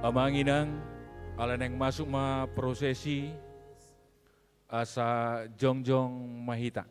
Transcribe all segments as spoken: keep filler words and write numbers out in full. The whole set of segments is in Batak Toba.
Amang inang, ala naeng masuk ma prosesi, asa jongjong ma hita.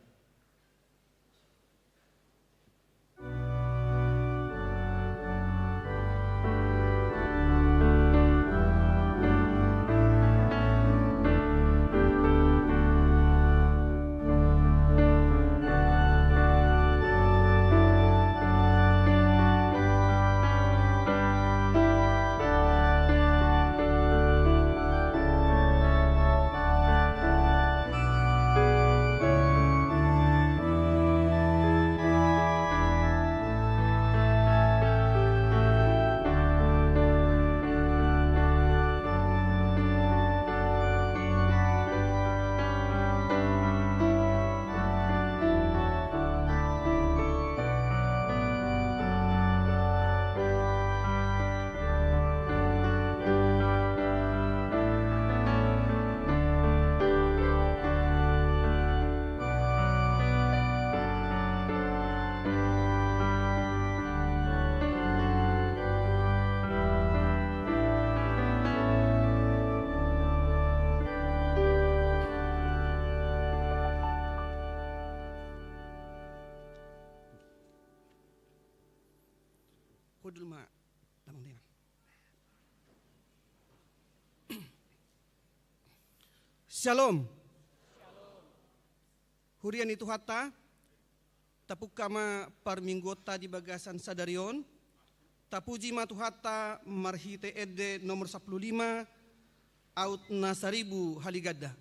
Hundul ma, Amang inang. Syalom. Huria ni Tuhanta, tapungka ma parmingguonta di bagasan sadari on. Tapuji ma Tuhanta marhite ende nomor sampulu lima, Aut na Saribu Haliganda.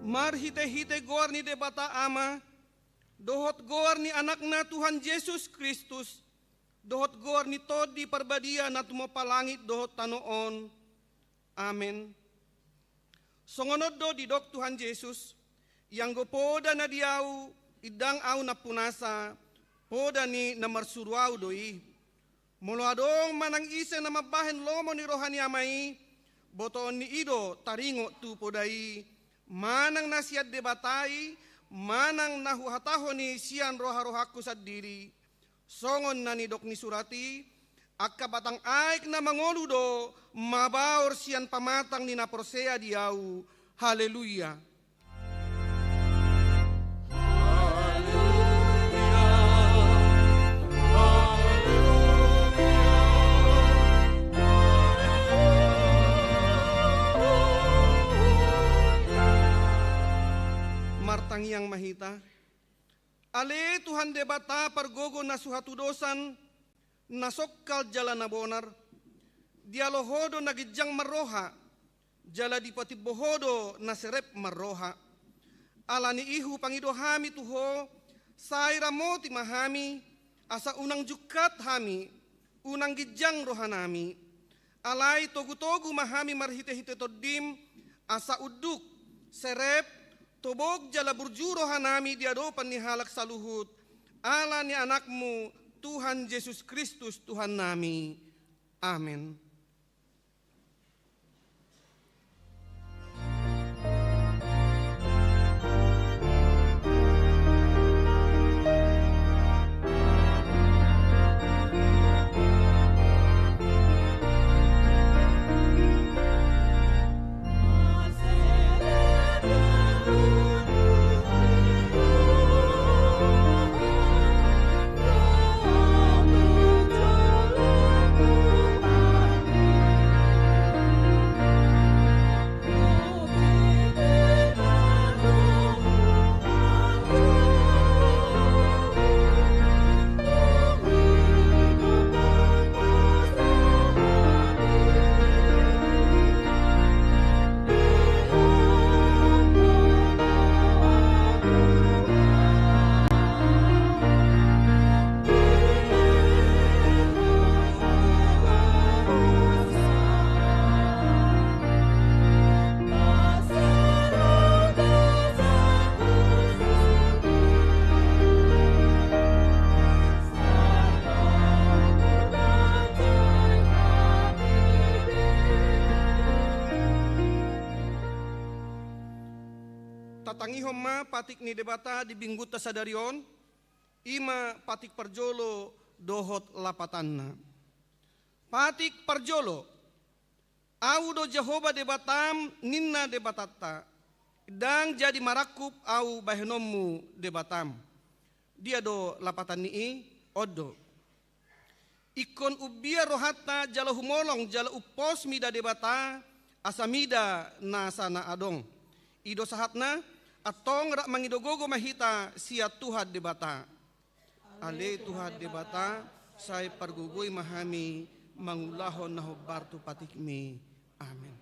Marhitehite goar ni Debata Ama, dohot goar ni Anakna Tuhan Jesus Kristus, dohot goar ni Tondi Parbadia na tumompa langit dohot tano on. Amen. Songon on do didok Tuhan Jesus, ianggo poda na di Ahu, ndang Ahu nampunasa, poda ni na marsuru Ahu do i. Molo adong manang ise na mambahen lomo ni roha ni Ama i, botoon ni i do taringot tu poda i, manang na sian Debata i, manang na huhatahon i sian roharohangku sandiri. Songon na nidok ni surat i, angka batang aek na mangolu do mabaor sian pamatang ni na porsea di Ahu. Haleluya. Martangiang ma hita. Ale Tuhan Debata pargogo na so hatudosan, na songkal jala na bonar, dialo Ho do na ginjang marroha, jala dipatimbo Ho do na serep marroha. Ala ni i hupangido hami tu Ho, sai ramoti ma hami, asa unang jungkat hami, unang ginjang rohanami. Alai togutogu ma hami marhitehite Tondim, asa unduk, serep, Tobok jala burju rohanami di adopan ni halak saluhut, ala ni Anakmu, Tuhan Jesus Kristus, Tuhannami. Amen. Tatangihon ma patik ni Debata di minggunta sadari on, i ma patik parjolo dohot lapatanna. Patik parjolo. Ahu do Jahowa Debatam, ninna Debatanta, ndang jadi marangkup Ahu bahenonmu Debatam. Dia do lapatan ni i? On do. Ingkon umbiar rohanta jala humolong jala umpos mida Debata, asa mida nasa na adong. I do sahatna, antong rap mangido gogo ma hita sian Tuhan Debata. Ale Tuhan Debata, sai pargogoi ma hami mangulahon na hombar tu patikmi. Amen.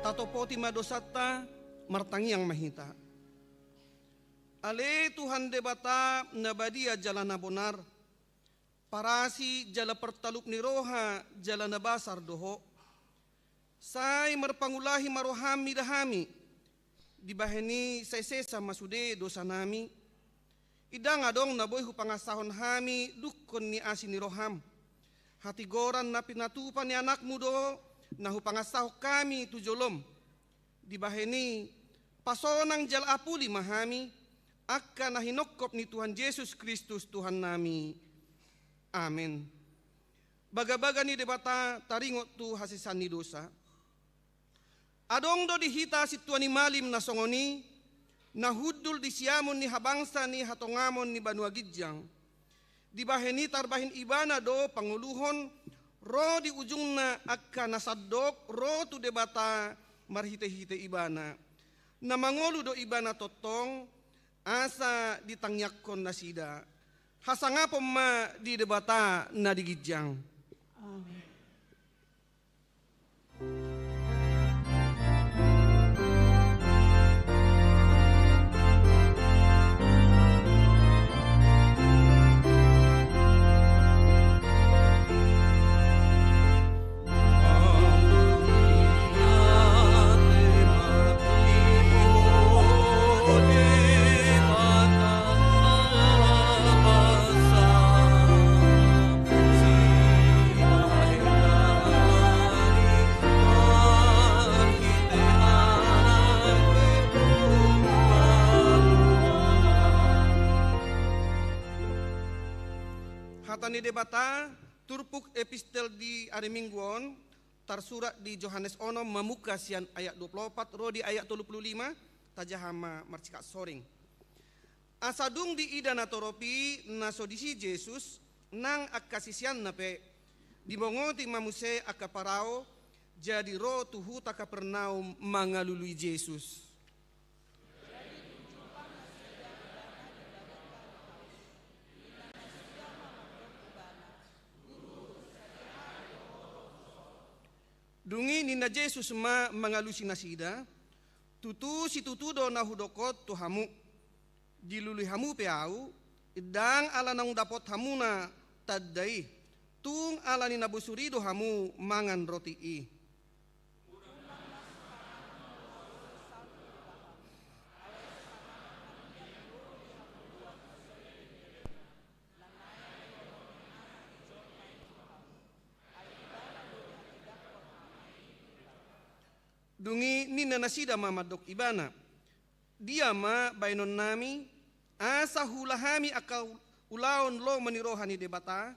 Tatopoti ma dosanta, martangiang ma hita. Ale Tuhan Debata na badia jala na bonar, parasi jala partalup ni roha jala na basar do Ho. Sai marpangulahi ma roham mida hami, dibahen i sai sesa ma sude dosanami. Ndang adong na boi hupangasahon hami dungkon ni asi ni roham. Hatigoran na pinatupa ni Anakmu do na hupangasahon hami tu jolom. Dibahen i, pasonang jala apuli ma hami, angka na hinongkop ni Tuhan Jesus Kristus Tuhannami. Amen. Bagabaga ni Debata taringot tu hasesaan ni dosa. Adong do di hita sintua ni malim na songon i, na hundul di siamun ni habangsa ni hatongamon ni banua ginjang. Dibahen i tarbahen ibana do pangoluhon, ro di ujungna angka na sandok ro tu Debata marhitehite ibana. Na mangolu do ibana tongtong, asa ditangiangkon nasida. Hasangapon ma di Debata na di ginjang. Amin. Hata ni Debata, turpuk epistel di ari Minggu on, tarsurat di Johannes onom, mamungka sian ayat dua puluh opat ro di ayat tolu puluh lima. Tajaha ma marsikat soring. Asa dung diida natorop i na so disi Jesus, nang angka siseanna pe, dibongoti ma muse angka parau, jadi ro tu huta Kapernaum mangalului Jesus. Dung i ninna Jesus ma mangalusi nasida, tutu situtu do na hudok on tu hamu. Dilului hamu pe ahu, ndang ala naung dapot hamuna tanda i, tung ala ni na bosur i do hamu mangan roti i. Dung i ninna nasida ma mandok ibana, dia ma baenonnami, asa huula hami angka ulaon lomo ni roha ni Debata?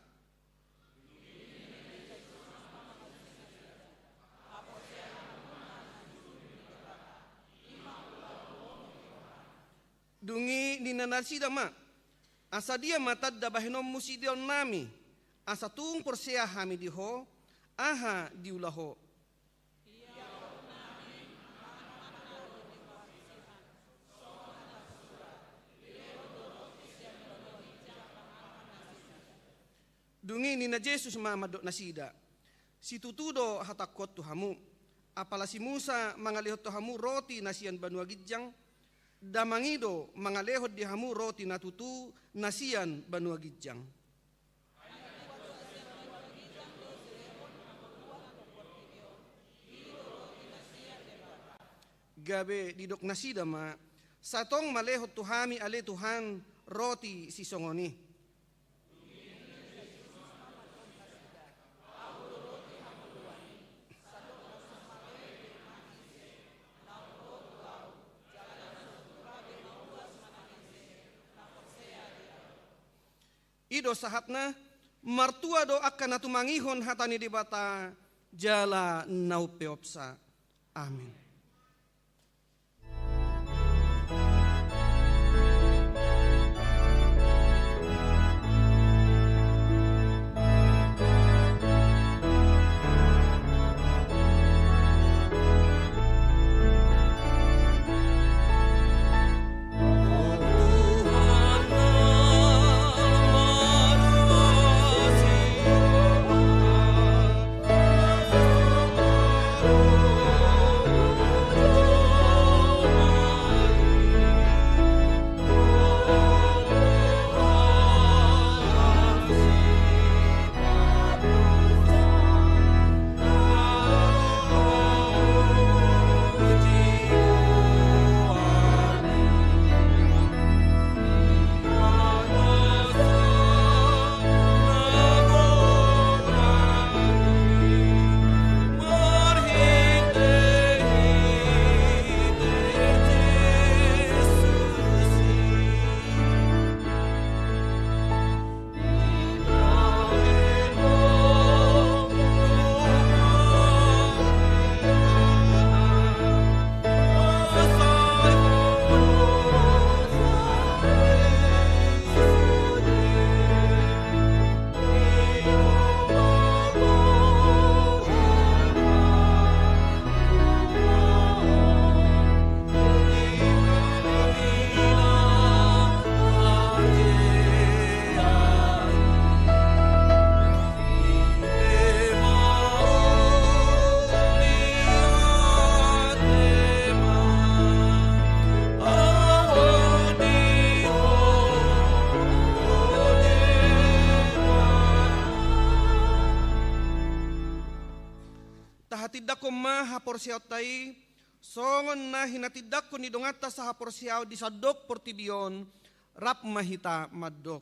Dung i ninna nasida ma, asa dia ma tanda bahenonmu sideonnami, asa tung porsea hami di ho, aha diula ho? Dung i ninna Jesus ma mandok nasida, situtu do hatangkon tu hamu, apala si Musa mangalehon tu hamu roti na sian banua ginjang, damang i do mangalehon di hamu roti na tutu na sian banua ginjang. Gabe didok nasida ma, sai tong ma lehon tu hami ale Tuhan roti sisongon i. I do sahatna, martua do angka na tumangihon hata ni Debata jala na umpeopsa. Amin. Tindangkon ma haporseaonta i, songon na hinatindangkon ni donganta sahaporseaon di sandok portibi on, rap ma hita mandok.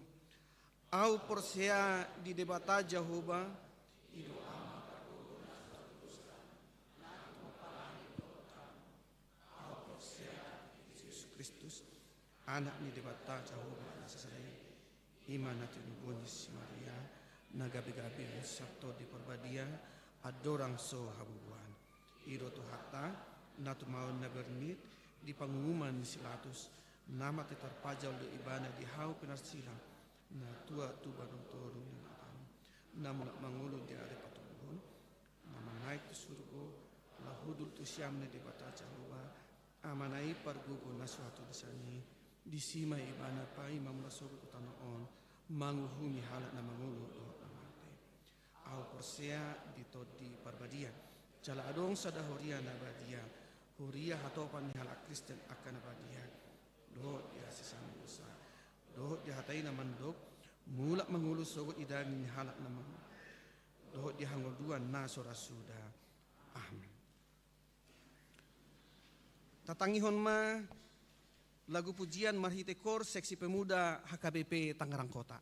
Ahu porsea di Debata Jahowa, i do Ama pargogo na so hata dosa, na tumompa langit dohot tano. Ahu porsea di Jesus Kristus, Anak ni Debata Jahowa na sasada i, i ma na tinubuan ni si Maria, na gabegabe sian Tondi Parbadia, andorang so habubuhan. I do Tuhanta, na tumaon na bernit di pangunguman ni si Latus, na mate tarpajal do ibana di hau pinarsilang, na tua tubu tu toru ni Debata, na mulak mangolu di ari patubuhon, na manaek tu surgo, laho hundul tu siam ni Debata Jahowa, Amana i pargogo na so hata dosa i, disi ma ibana paima mulak sogot tu tano on, manguhumi halak na mangolu dohot na mate. Ahu porsea di Tondi Parbadia, jala adong sada huria na badia, huria hatopan ni halak Kristen angka na badia, dohot di hasesaan ni dosa, dohot di hata i na mandok, mulak mangolu sogot di daging ni halak na mangolu, dohot di hangoluan na so ra suda. Amen. Tatangihon ma lagu pujian marhite kor Seksi Pemuda H K B P Tangerang Kota.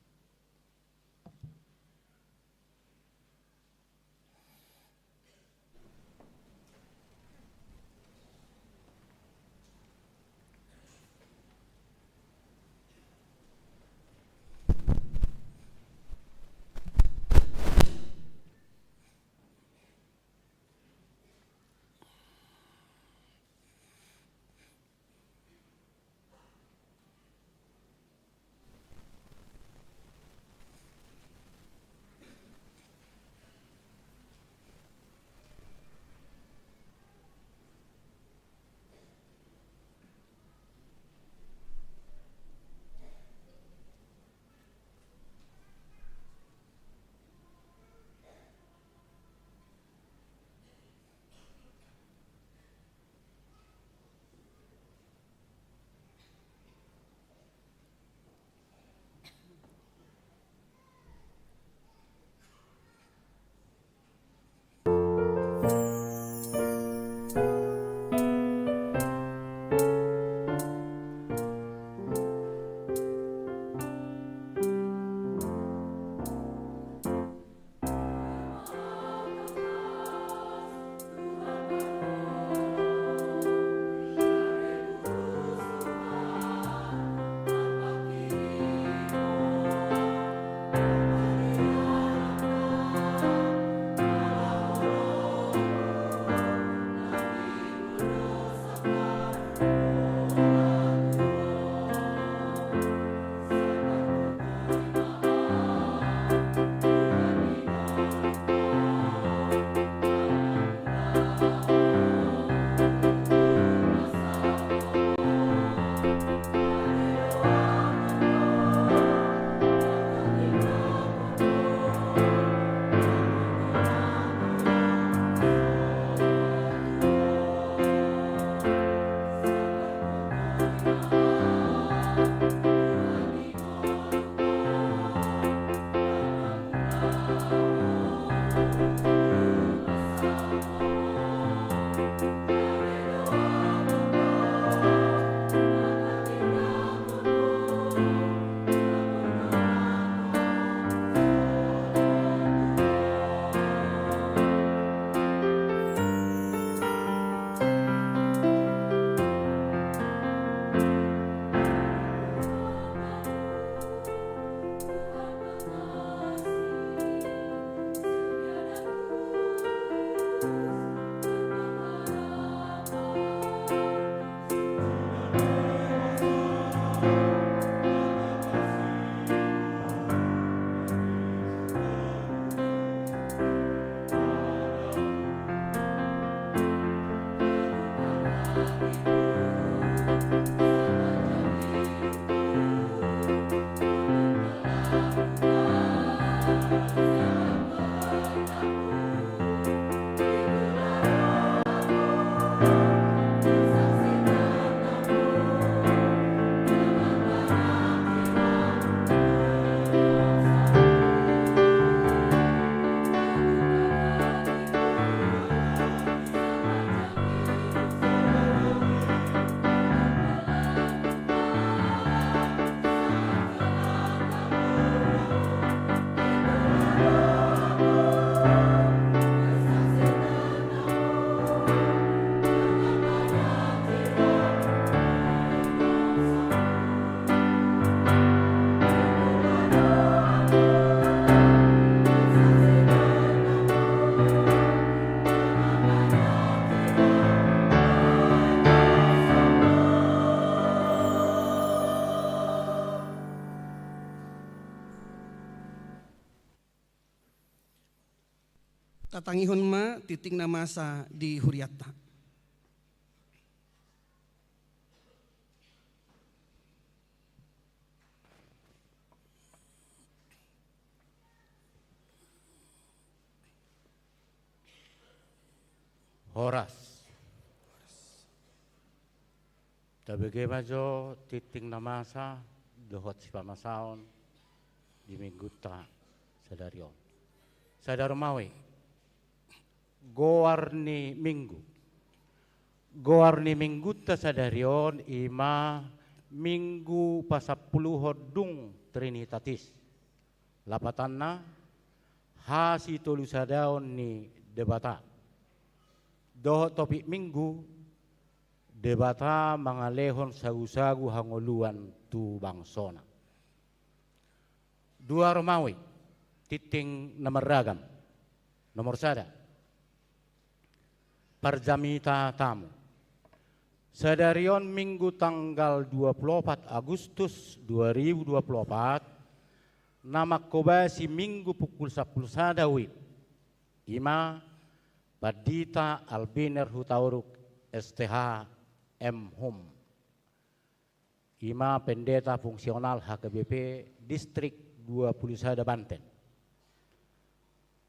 Tatangihon ma tingting na masa di hurianta. Horas. Tabege ma jo tingting na masa dohot sipamasaon di minggunta sadari on. Sada rumah i. Goar ni minggu. Goar ni minggunta sadari on i ma Minggu pasampuluhon dung Trinitatis. Lapatanna, hasitolusadaon ni Debata. Dohot topik minggu, Debata mangalehon sagusagu hangoluan tu bangsona. Dua rumah i, tingting na marragam. Nomor sada, parjamita tamu. Sadari on Minggu tanggal dua puluh opat Agustus dua ribu dua puluh opat, na mangkobasi Minggu pukul sampulu sada WIB, i ma Pandita Albiner Hutauruk, S T H, M Hum. I ma pendeta fungsional H K B P Distrik dua puluh sada Banten.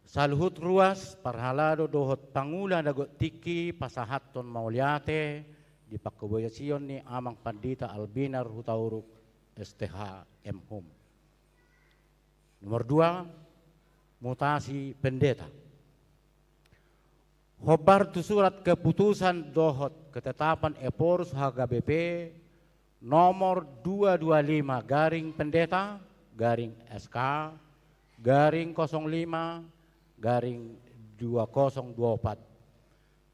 Saluhut ruas parhalado dohot pangula na gok tingki pasahathon mauliate di pangkobasion ni Amang Pandita Albiner Hutauruk, S T H, M Hum. Nomor dua, mutasi pendeta. Hombar tu surat keputusan dohot ketetapan Ephorus H K B P nomor dua dua lima garing pendeta garing S K garing kosong lima garing dua kosong dua opat,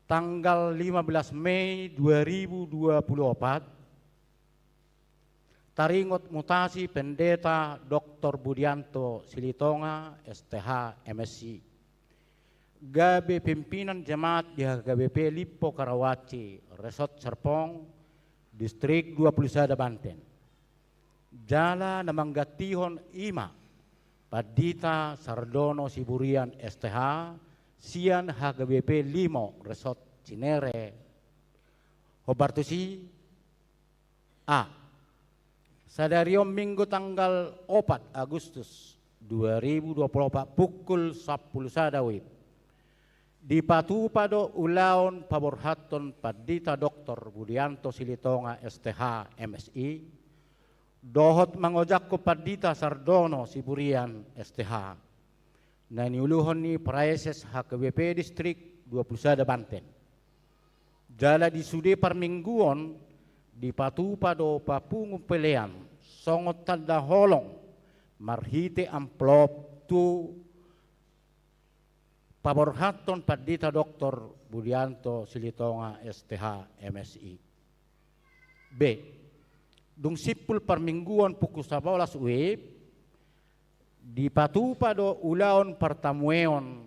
tanggal lima belas Mei dua ribu dua puluh opat, taringot mutasi Pendeta Doktor Budianto Silitonga, S T H, M Si, gabe pimpinan jemaat di H K B P Limpo Karawaci, Resort Serpong, Distrik dua puluh sada Banten. Jala na manggantihon i ma Pandita Sardono Siburian, S T H, sian H K B P Limo, Resort Cinere. Hombar tusi, A. Sadari on Minggu tanggal opat Agustus dua ribu dua puluh opat pukul sampulu sada WIB, dipatupa do ulaon paborhathon Pandita Doktor Budianto Silitonga, S T H, M Si, dohot mangojakhon Pandita Sardono Siburian, S T H, na niuluhon ni Praeses H K B P Distrik dua puluh sada Banten. Jala di sude parmingguon dipatupa do papungu pelean songon tanda holong marhite amplop tu paborhathon Pandita Doktor Budianto Silitonga, S T H, M Si. B. Dung simpul parmingguon pukul sabolas WIB, dipatupa do ulaon partamueon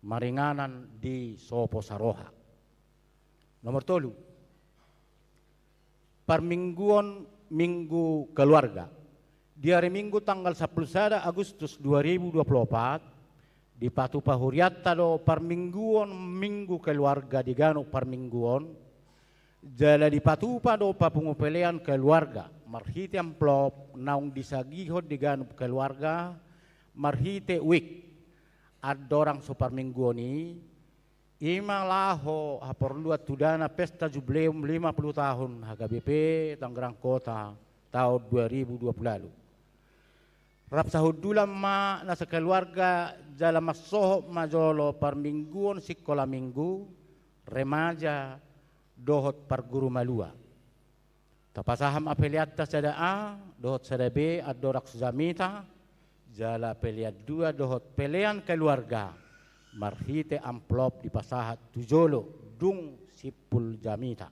maringanan di Sopo Saroha. Nomor tolu. Parmingguon Minggu Keluarga. Di ari Minggu tanggal sampulu sada Agustus dua ribu dua puluh opat, dipatupa hurianta do parmingguon Minggu Keluarga di ganup parmingguon, jala dipatupa do papungu pelean keluarga marhite amplop naung disagihon di ganup keluarga marhite wik andorang so parmingguon i, i ma laho haporluan tu dana pesta jubileum lima puluh tahun H K B P Tangerang Kota taon dua ribu dua puluh lalu. Rap sahundulan ma na sakeluarga jala mansohot ma jolo parmingguon sikola minggu, remaja, dohot parguru malua. Tapasahat ma peleanta sada A dohot sada B andorang so jamita, jala pelean dua dohot pelean keluarga marhite amplop dipasahat tu jolo dung simpul jamita.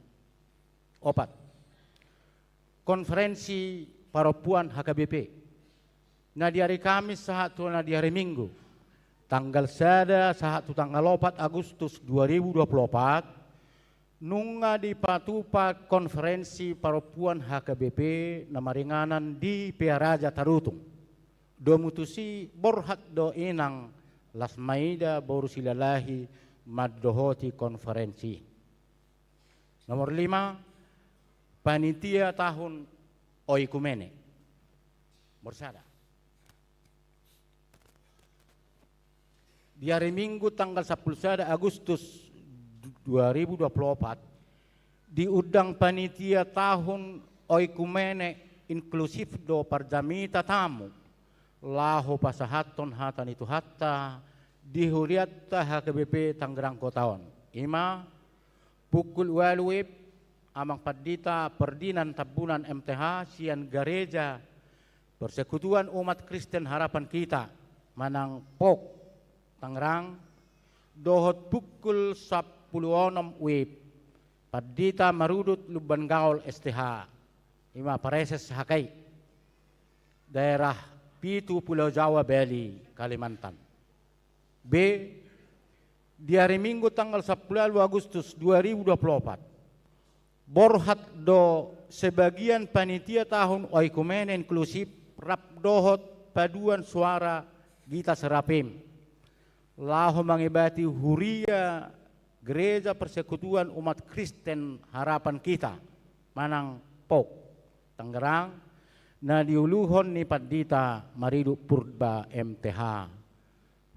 Opat. Konferensi parompuan H K B P. Na di ari Kamis sahat tu na di ari Minggu, tanggal sada sahat tu tanggal opat Agustus dua ribu dua puluh opat, nunga dipatupa konferensi parompuan H K B P na maringanan di Pearaja Tarutung. Domu tusi borhat do inang Las Maida boru Silalahi mandohoti konferensi. Nomor lima, panitia tahun Oikumene. Nomor sada. Di hari Minggu tanggal sampulu sada Agustus dua ribu dua puluh opat, diundang panitia tahun Oikumene inklusif do parjamita tamu laho pasahathon hata ni Tuhanta di hurianta H K B P Tangerang Kota on. I ma pukul ualu W I B, Amang Pandita Ferdinand Tambunan M T H sian Gareja Persekutuan Umat Kristen Harapan Kita manang POUK Tangerang, dohot pukul sampulu onom W I B, Pandita Marudut Lumban Gaol S T H, i ma Praeses H K I daerah pitu Pulau Jawa, Bali, Kalimantan. B, di hari Minggu tanggal sampulu ualu Agustus dua ribu dua puluh opat, borhat do sebagian panitia tahun Oikumene inklusif rap dohot paduan suara Gita Serafim laho mangibati huria Gereja Persekutuan Umat Kristen Harapan Kita manang POUK Tangerang, na diuluhon ni Pandita Marudut Purba M T H,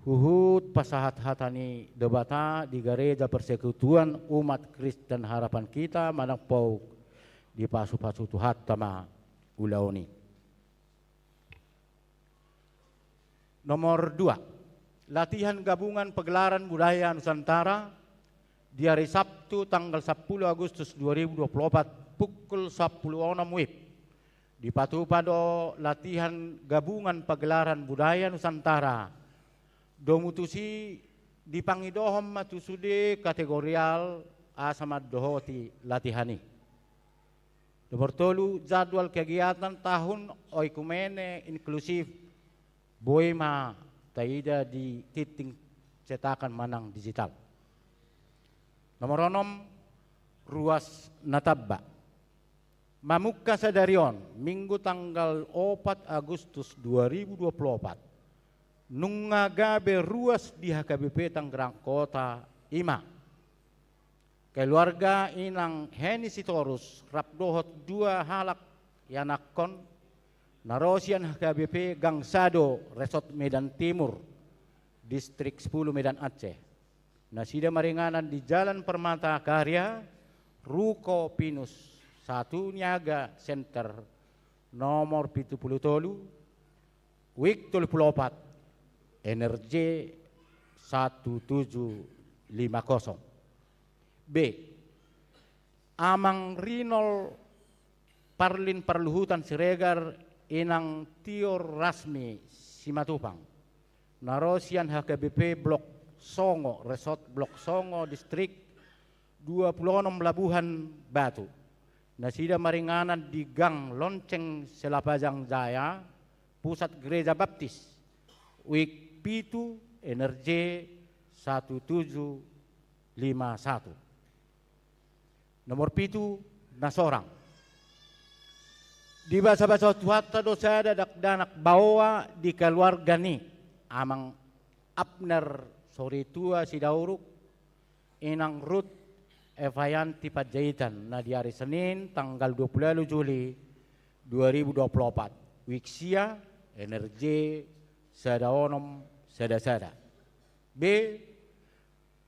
huhut pasahat hata ni Debata di Gareja Persekutuan Umat Kristen Harapan Kita manang POUK, dipasupasu Tuhanta ma ulaon i. Nomor dua, latihan gabungan pagelaran budaya Nusantara di hari Sabtu tanggal sampulu Agustus dua ribu dua puluh opat pukul sampulu onom W I B. Dipatupa do latihan gabungan pagelaran budaya Nusantara. Domu tusi dipangidohon ma tu sude kategorial asa mandohoti latihan i. Nomor tolu, jadwal kegiatan tahun Oikumene inklusif boi ma taida di tintin cetakan manang digital. Nomor onom, ruas na tamba. Mamungka sadari on, Minggu tanggal opat Agustus dua ribu dua puluh opat, nunga gabe ruas di H K B P Tangerang Kota, i ma keluarga Inang Heni Sitorus rap dohot dua halak ianakhon, na ro sian H K B P Gang Sado, Resort Medan Timur, Distrik Sepuluh Medan Aceh. Nasida maringanan di Jalan Permata Karya, Ruko Pinus satu Niaga Center, nomor pitu pulu tolu, WIK tolu pulu opat, NRJ satu tujuh lima kosong. B, Amang Rinol Parlin Parluhutan Siregar, Inang Tior Rasmi Simatupang, na ro sian HKBP Blok Songo, Resort Blok Songo, Distrik dua pulu onom, Labuhan Batu. Nasida maringanan di Gang Lonceng Selapajang Jaya, Pusat Gereja Baptis, WIK pitu, NRJ satu tujuh lima satu. Nomor pitu, na sorang. Dibasabasahon Tuhanta do sada dakdanak baoa di kaluarga ni Amang Abner Soritua Sidauruk, Inang Rut Evayanti Panjaitan, na di ari Senin tanggal dua pulu ualu Juli dua ribu dua pulu opat, WIK sia, NRJ sada onom sada sada. B,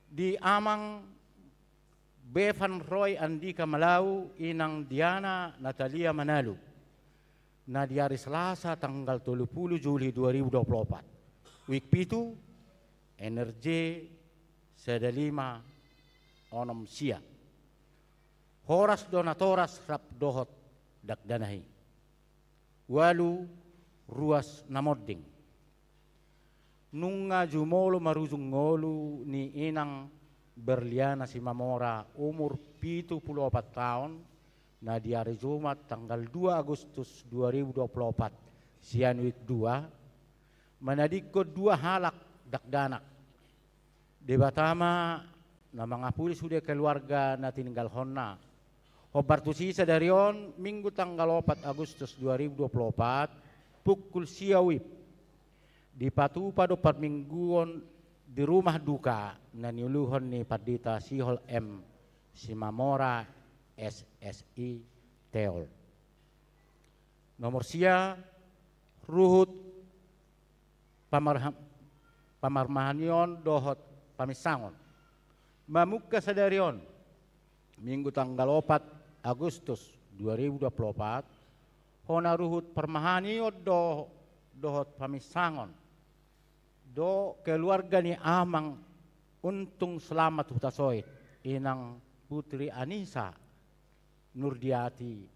di Amang Bevan Roy Andika Malau, Inang Diana Natalia Manalu, na di ari Selasa tanggal tolu pulu Juli dua ribu dua pulu opat, WIK pitu, NRJ sada lima onom sia. Horas do natoras rap dohot dakdanak i. Ualu, ruas na monding. Nunga jumolo marujung ngolu ni Inang Berliana Simamora, umur pitu pulu opat taon, na di ari Jumat tanggal dua Agustus dua ribu dua pulu opat, sian WIK dua, manadingkon dua halak dakdanak. Debata ma na mangapuli sude keluarga na tininggalhonna. Hombar tusi, sadari on, Minggu tanggal opat Agustus dua ribu dua pulu opat, pukul sia WIB, dipatupa do parmingguon di rumah duka na niuluhon ni Pandita Sihol M Simamora, S S I, Teol. Nomor sia, ruhut pamarha-, pamarmahanion dohot paminsangon. Mamungka sadari on, Minggu tanggal opat Agustus dua ribu dua puluh opat, hona ruhut parmahanion do-, dohot paminsangon do keluarga ni Amang Untung Selamat Hutasoit, Inang Putri Anisa Nurdiati,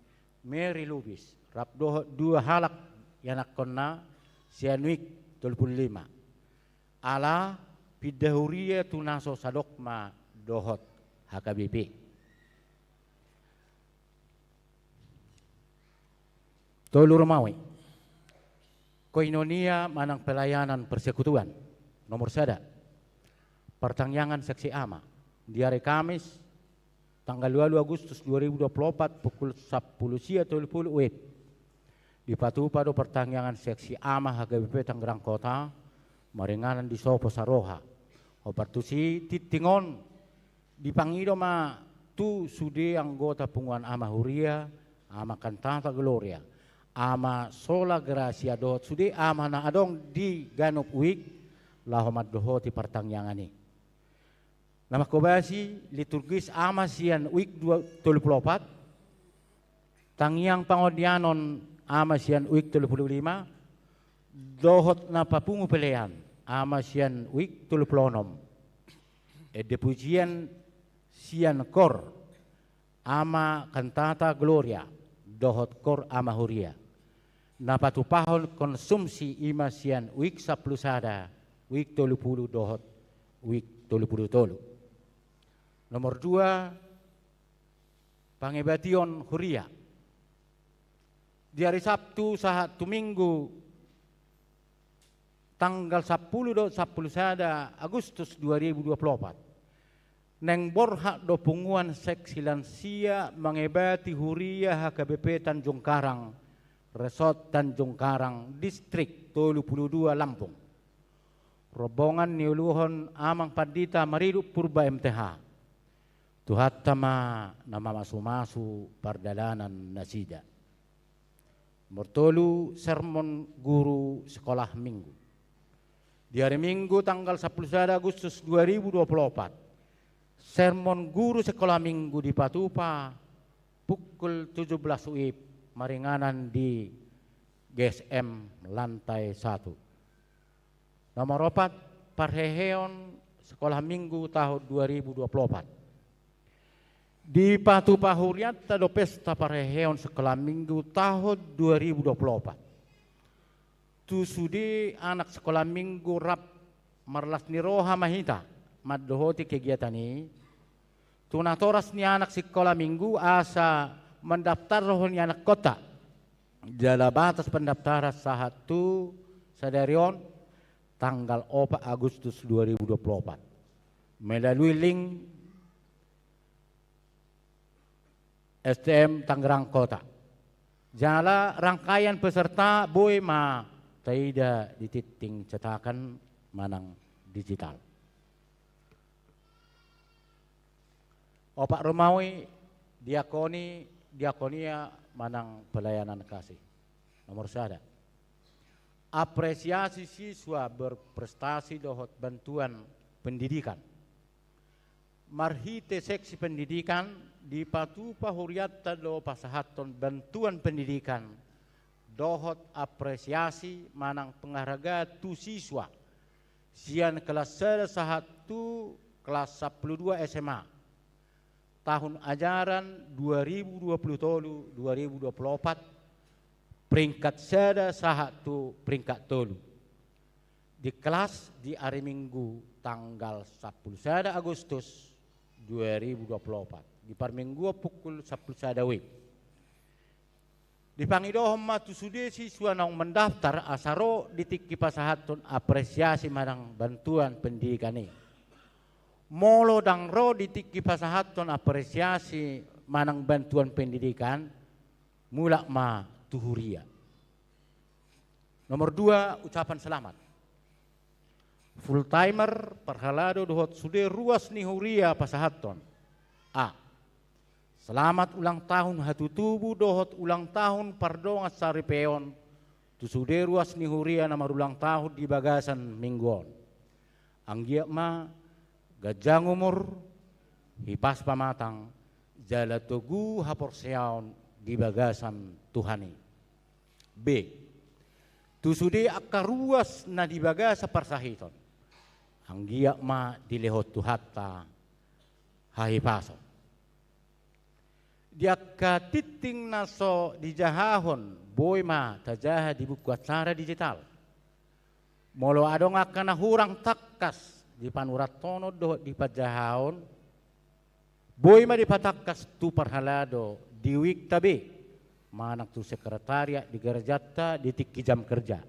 Mary Lubis, rap dohot dua halak ianakkonna sian wijk tolu pulu lima. Ala pinda huria tu na so sadogma dohot H K B P. Tolu, Romawi. Koinonia manang pelayanan persekutuan. Nomor sada, partangiangan seksi ama. Di ari Kamis, tanggal ualu Agustus dua ribu dua puluh opat, pukul sampulu sia tolu pulu WIB, dipatupa do partangiangan seksi ama H K B P Tangerang Kota, maringanan di sopo saroha. Hombar tusi tingting on, dipangido ma tu sude anggota punguan ama huria, ama kantata Gloria, ama Sola Gracia dohot sude ama na adong di ganup wijk, laho mandohoti partangiangan i. Na mangkobasi liturgis ama sian wijk dua, tolu pulu opat, tangiang pangondianon ama sian wijk tolu pulu lima, dohot na papungu pelean ama sian wijk tolu pulu onom. Ende pujian sian kor ama kantata Gloria dohot kor ama huria. Na patupahon konsumsi i ma sian wijk sampulu sada, wijk tolu pulu dohot wijk tolu pulu tolu. Nomor dua, pangebation huria. Di ari Sabtu sahat tu Minggu tanggal sampulu dohot sampulu sada Agustus dua ribu dua puluh opat, naeng borhat do punguan seksi lansia mangebati huria H K B P Tanjung Karang, Resort Tanjung Karang, Distrik tolu pulu dua Lampung. Rombongan niuluhon Amang Pandita Mariduk Purba M T H. Tuhanta ma na mamasumasu pardalanan nasida. Nomor tolu, sermon guru sekolah minggu. Di ari Minggu tanggal sampulu sada Agustus dua ribu dua puluh opat, sermon guru sekolah minggu dipatupa pukul tujuh belas WIB, maringanan di G S M lantai satu. Nomor opat, parheheon sekolah minggu tahun dua ribu dua puluh opat. Dipatupa hurianta do pesta parheheon sekolah minggu tahun dua ribu dua puluh opat. Tu sude anak sekolah minggu rap marlas ni roha ma hita mandohoti kegiatan i. Tu natoras ni anak sekolah minggu asa mandaftarhon ianakhonta. Jala batas pendaftaran sahat tu sadari on, tanggal opat Agustus dua ribu dua puluh opat, melalui link S T M Tangerang Kota. Jala rangkaian peserta boi ma taida di tingting cetakan manang digital. Opat, Romawi, diakoni, diakonia manang pelayanan kasih. Nomor sada, apresiasi siswa berprestasi dohot bantuan pendidikan. Marhite seksi pendidikan dipatupa hurianta do pasahathon bantuan pendidikan dohot apresiasi manang penghargaan tu siswa sian kelas sada sahat tu kelas sampulu dua S M A tahun ajaran dua ribu dua puluh tolu dua ribu dua puluh opat, peringkat sada sahat tu peringkat tolu. Di kelas di ari Minggu tanggal sampulu sada Agustus dua ribu dua puluh opat, di parmingguan pukul sampulu sada WIB. Dipangidohon ma tu sude siswa naung mendaftar asa ro di tingki pasahathon apresiasi manang bantuan pendidikan i. Molo ndang ro di tingki pasahathon apresiasi manang bantuan pendidikan, mulak ma tu huria. Nomor dua, ucapan selamat. full timer, parhalado dohot sude ruas ni huria pasahathon. A. Selamat ulang tahun hatutubu dohot ulang tahun pardongan saripeon tu sude ruas ni huria na marulang tahun di bagasan minggu on. Anggiat ma ganjang umur, hipas pamatang, jala togu haporseaon di bagasan Tuhan i. B. Tu sude angka ruas na di bagasan parsahiton, anggiat ma dilehon Tuhanta hahipason. Di angka tingting na so dijahahon, boi ma tajaha di buku acara digital. Molo adong angka na hurang tangkas di panurathonon dohot di panjahaon, boi ma dipatangkas tu parhalado di wikta be, manang tu sekretariat di gerejanta di tingki jam kerja.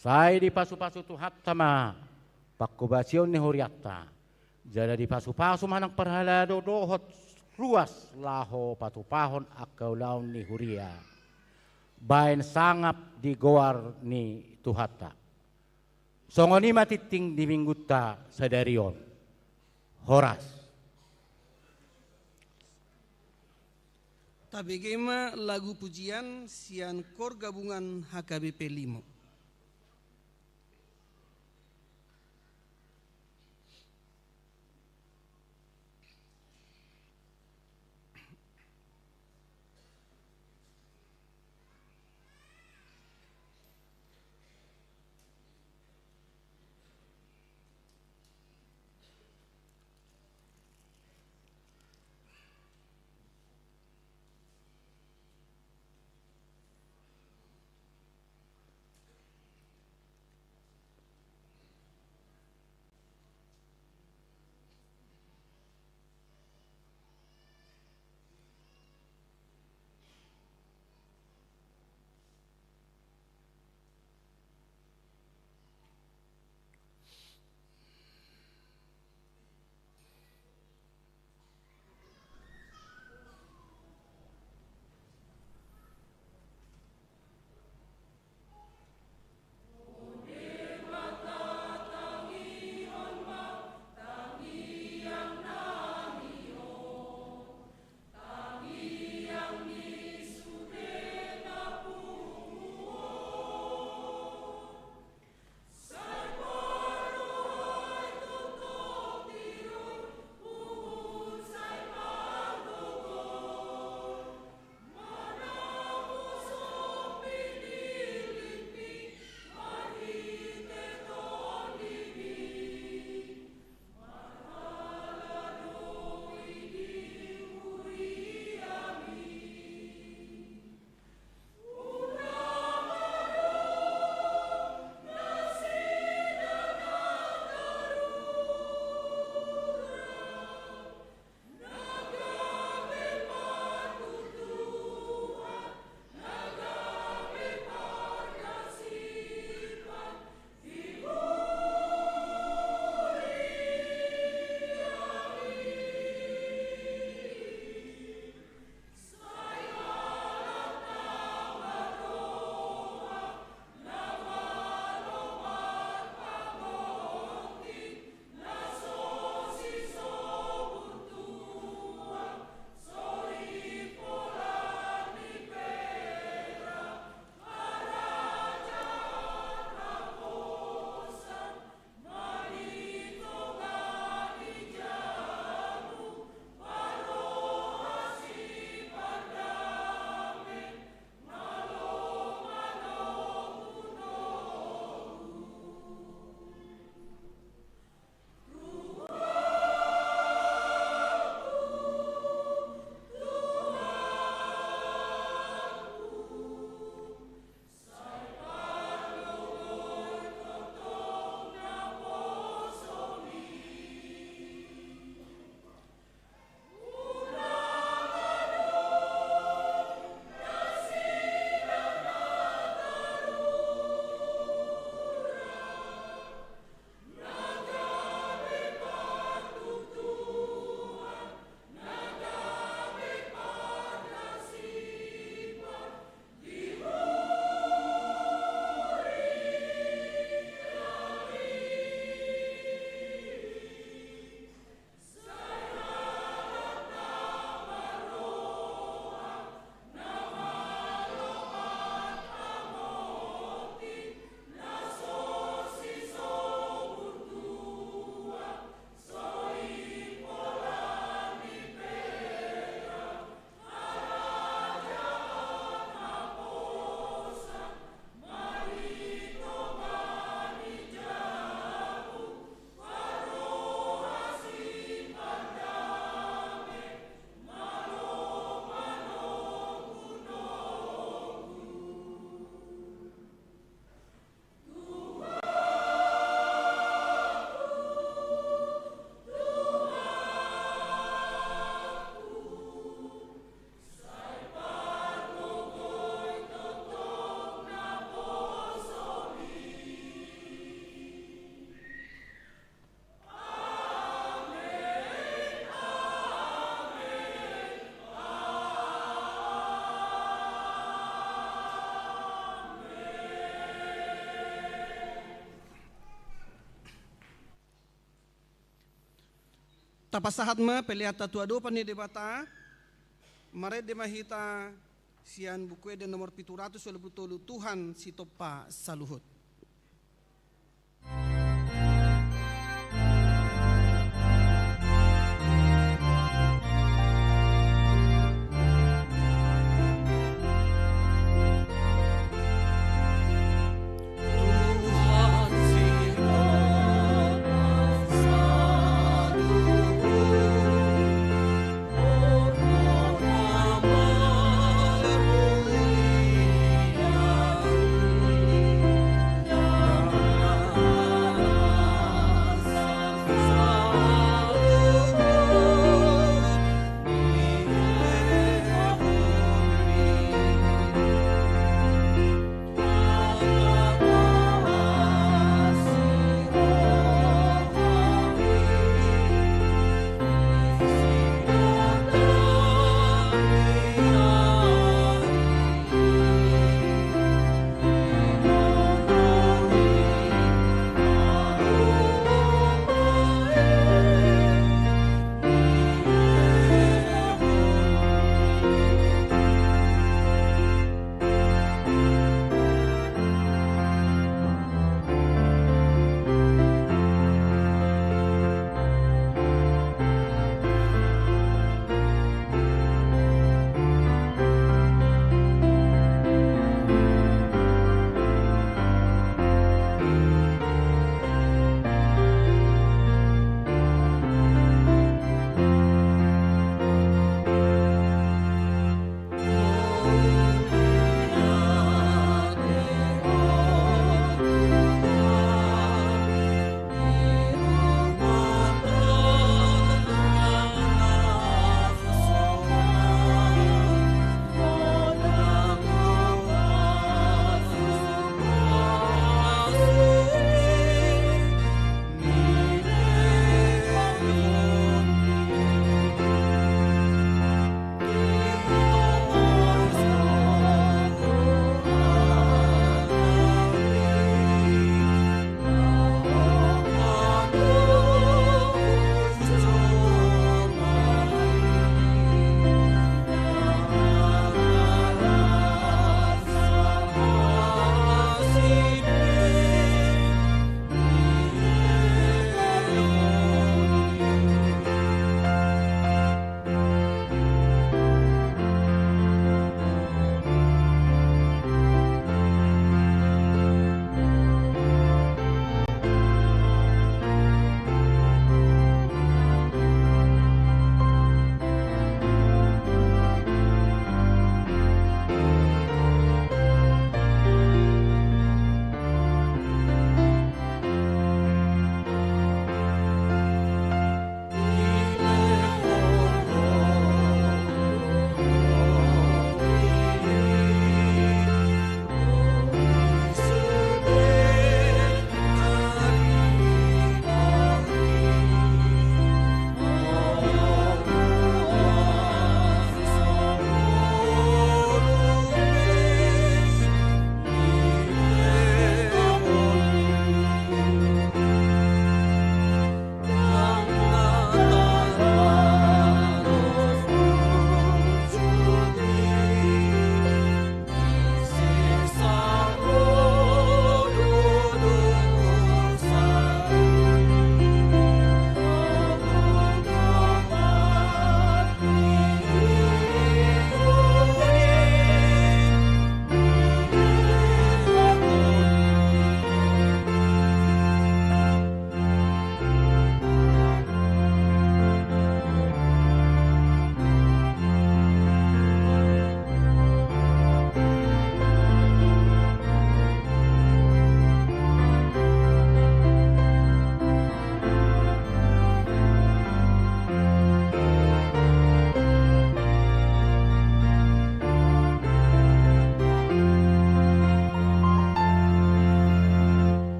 Sai dipasupasu Tuhanta ma panghobasion ni hurianta, jala dipasupasu ma nang parhalado dohot ruas laho patupahon angka ulaon ni huria baen sangap di goar ni Tuhanta. Songon i ma tingting di minggunta sadari on. Horas. Tabege ma lagu pujian sian Kor Gabungan H K B P limo. Tapasahat ma peleanta tu adopan ni Debata. Marende ma hita sian Buku Ende nomor pitu ratus ualu pulu tolu, Tuhan sitompa saluhut.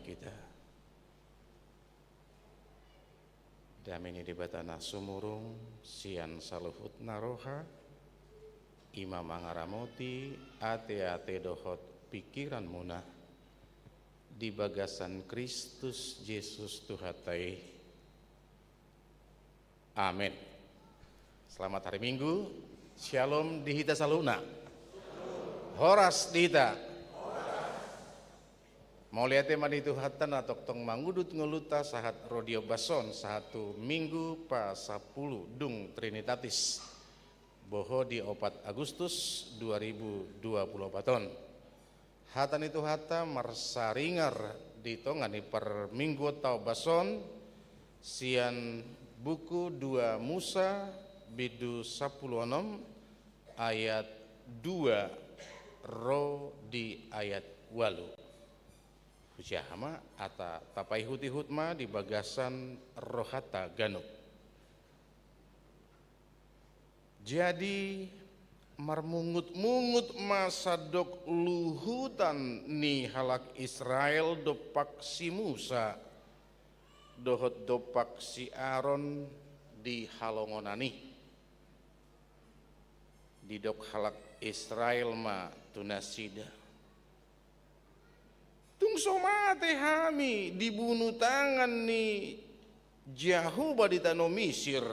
Hita. Dame ni Debata na sumurung sian saluhutna roha, i ma mangaramoti ateate dohot pingkiranmuna di bagasan Kristus Jesus Tuhanta i. Amen. Selamat hari Minggu. Syalom di hita saluhutna. Horas di hita. Mauliate ma di Tuhanta na tongtong mangudut ngolunta sahat ro di ombas on, sahat tu Minggu pasampulu dung Trinitatis, boho di opat Agustus dua ribu dua puluh opat on. Hata ni Tuhanta marsaringar di tonga ni parmingguonta ombas on, sian buku dua Musa, bindu sampulu onom, ayat dua ro di ayat ualu. Hujaha ma, ata tapaihutihut ma di bagasan rohanta ganup. Jadi, marmungut-mungut ma sandok luhutan ni halak Israel dompak si Musa, dohot dompak si Aron di halongonan i. Didok halak Israel ma tu nasida: Tung so mate hami dibunu tangan ni Jahowa di tano Misir,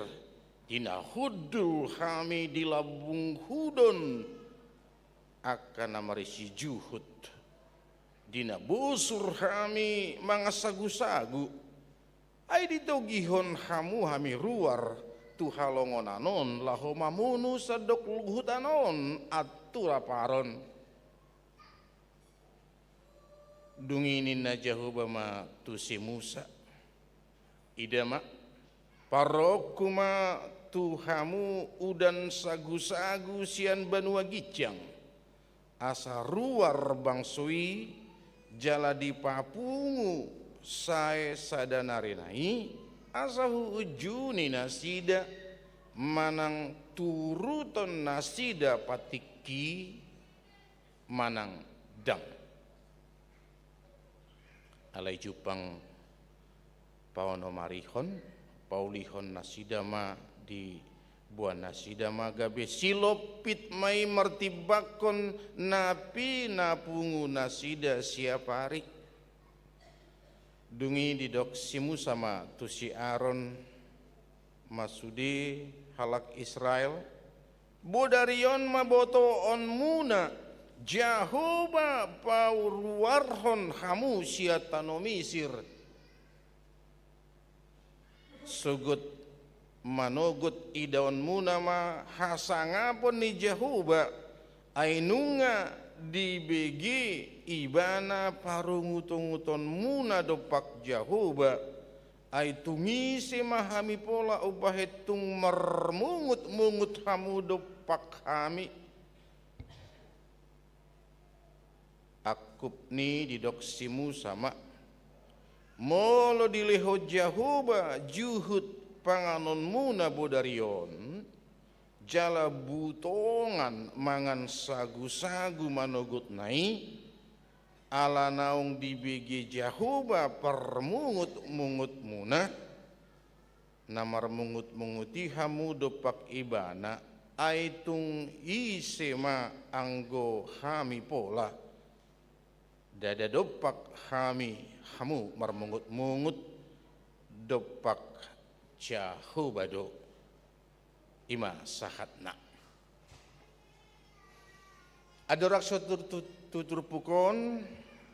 di na hundul hami di lambung hudon angka na marisi juhut, di na bosur hami mangan sagusagu. Ai ditogihon hamu hami ruar tu halongonan on laho mamunu sandok luhutan on antu rap Aron. Dung i ninna Jahowa ma tu si Musa: Ida ma, paroonku ma tu hamu udan sagusagu sian banua ginjang, asa ruar bangso i jala dipapungu sae sada narina i, asa huunjuni nasida, manang turuton nasida patikki manang ndang. Alai jumpang paonomarihon, paulihon nasida ma, diboan nasida ma gabe silompit ma i martimbangkon na pinapungu nasida siap ari. Dung i didok si Musa ma tu si Aron, ma sude halak Israel: Bodari on ma botoonmuna Jahowa paruarhon hamu sian tano Misir. Sogot manogot idaonmuna ma hasangapon ni Jahowa, ai nunga dibege Ibana parungutungutonmuna dompak Jahowa, ai tung ise ma hami pola umbahen tung marmungutmungut hamu dompak hami? Angkup ni i didok si Musa ma: Molo dilehon Jahowa juhut panganonmuna bodari on, jala butongan mangan sagusagu manogotna i, ala naung dibege Jahowa parmungutmungutmuna, na marmungutmungut i hamu dompak Ibana, ai tung ise ma anggo hami pola? Ndada dompak hami hamu marmungutmungut, dompak Jahowa do. I ma sahatna. Andorang so tur-, tu-, tu turpuk on,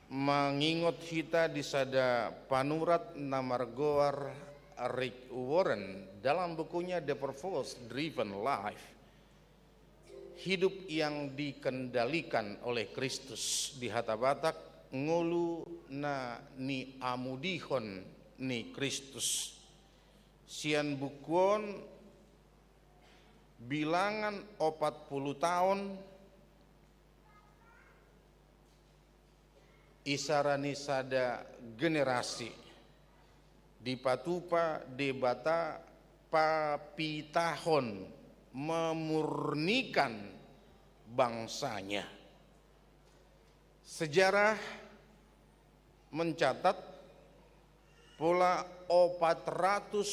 mangingot hita di sada panurat na margoar Rick Warren dalam bukunya The Purpose Driven Life, Hidup yang Dikendalikan oleh Kristus, di hata Batak, Ngolu na Niamudihon ni Kristus. Sian buku on, Bilangan opat pulu taon, isara ni sada generasi dipatupa Debata papitahon, memurnikan bangsa-Nya. Sejarah mencatat Pola opat ratus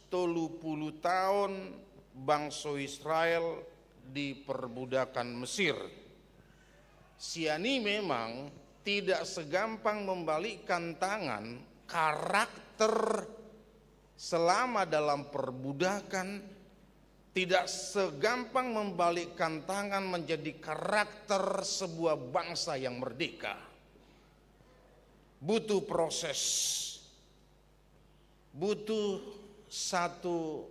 tolu pulu taon bangso Israel di perbudakan Mesir. Sian i memang tidak segampang membalikkan tangan, karakter selama dalam perbudakan tidak segampang membalikkan tangan menjadi karakter sebuah bangsa yang merdeka. Butuh proses, butuh satu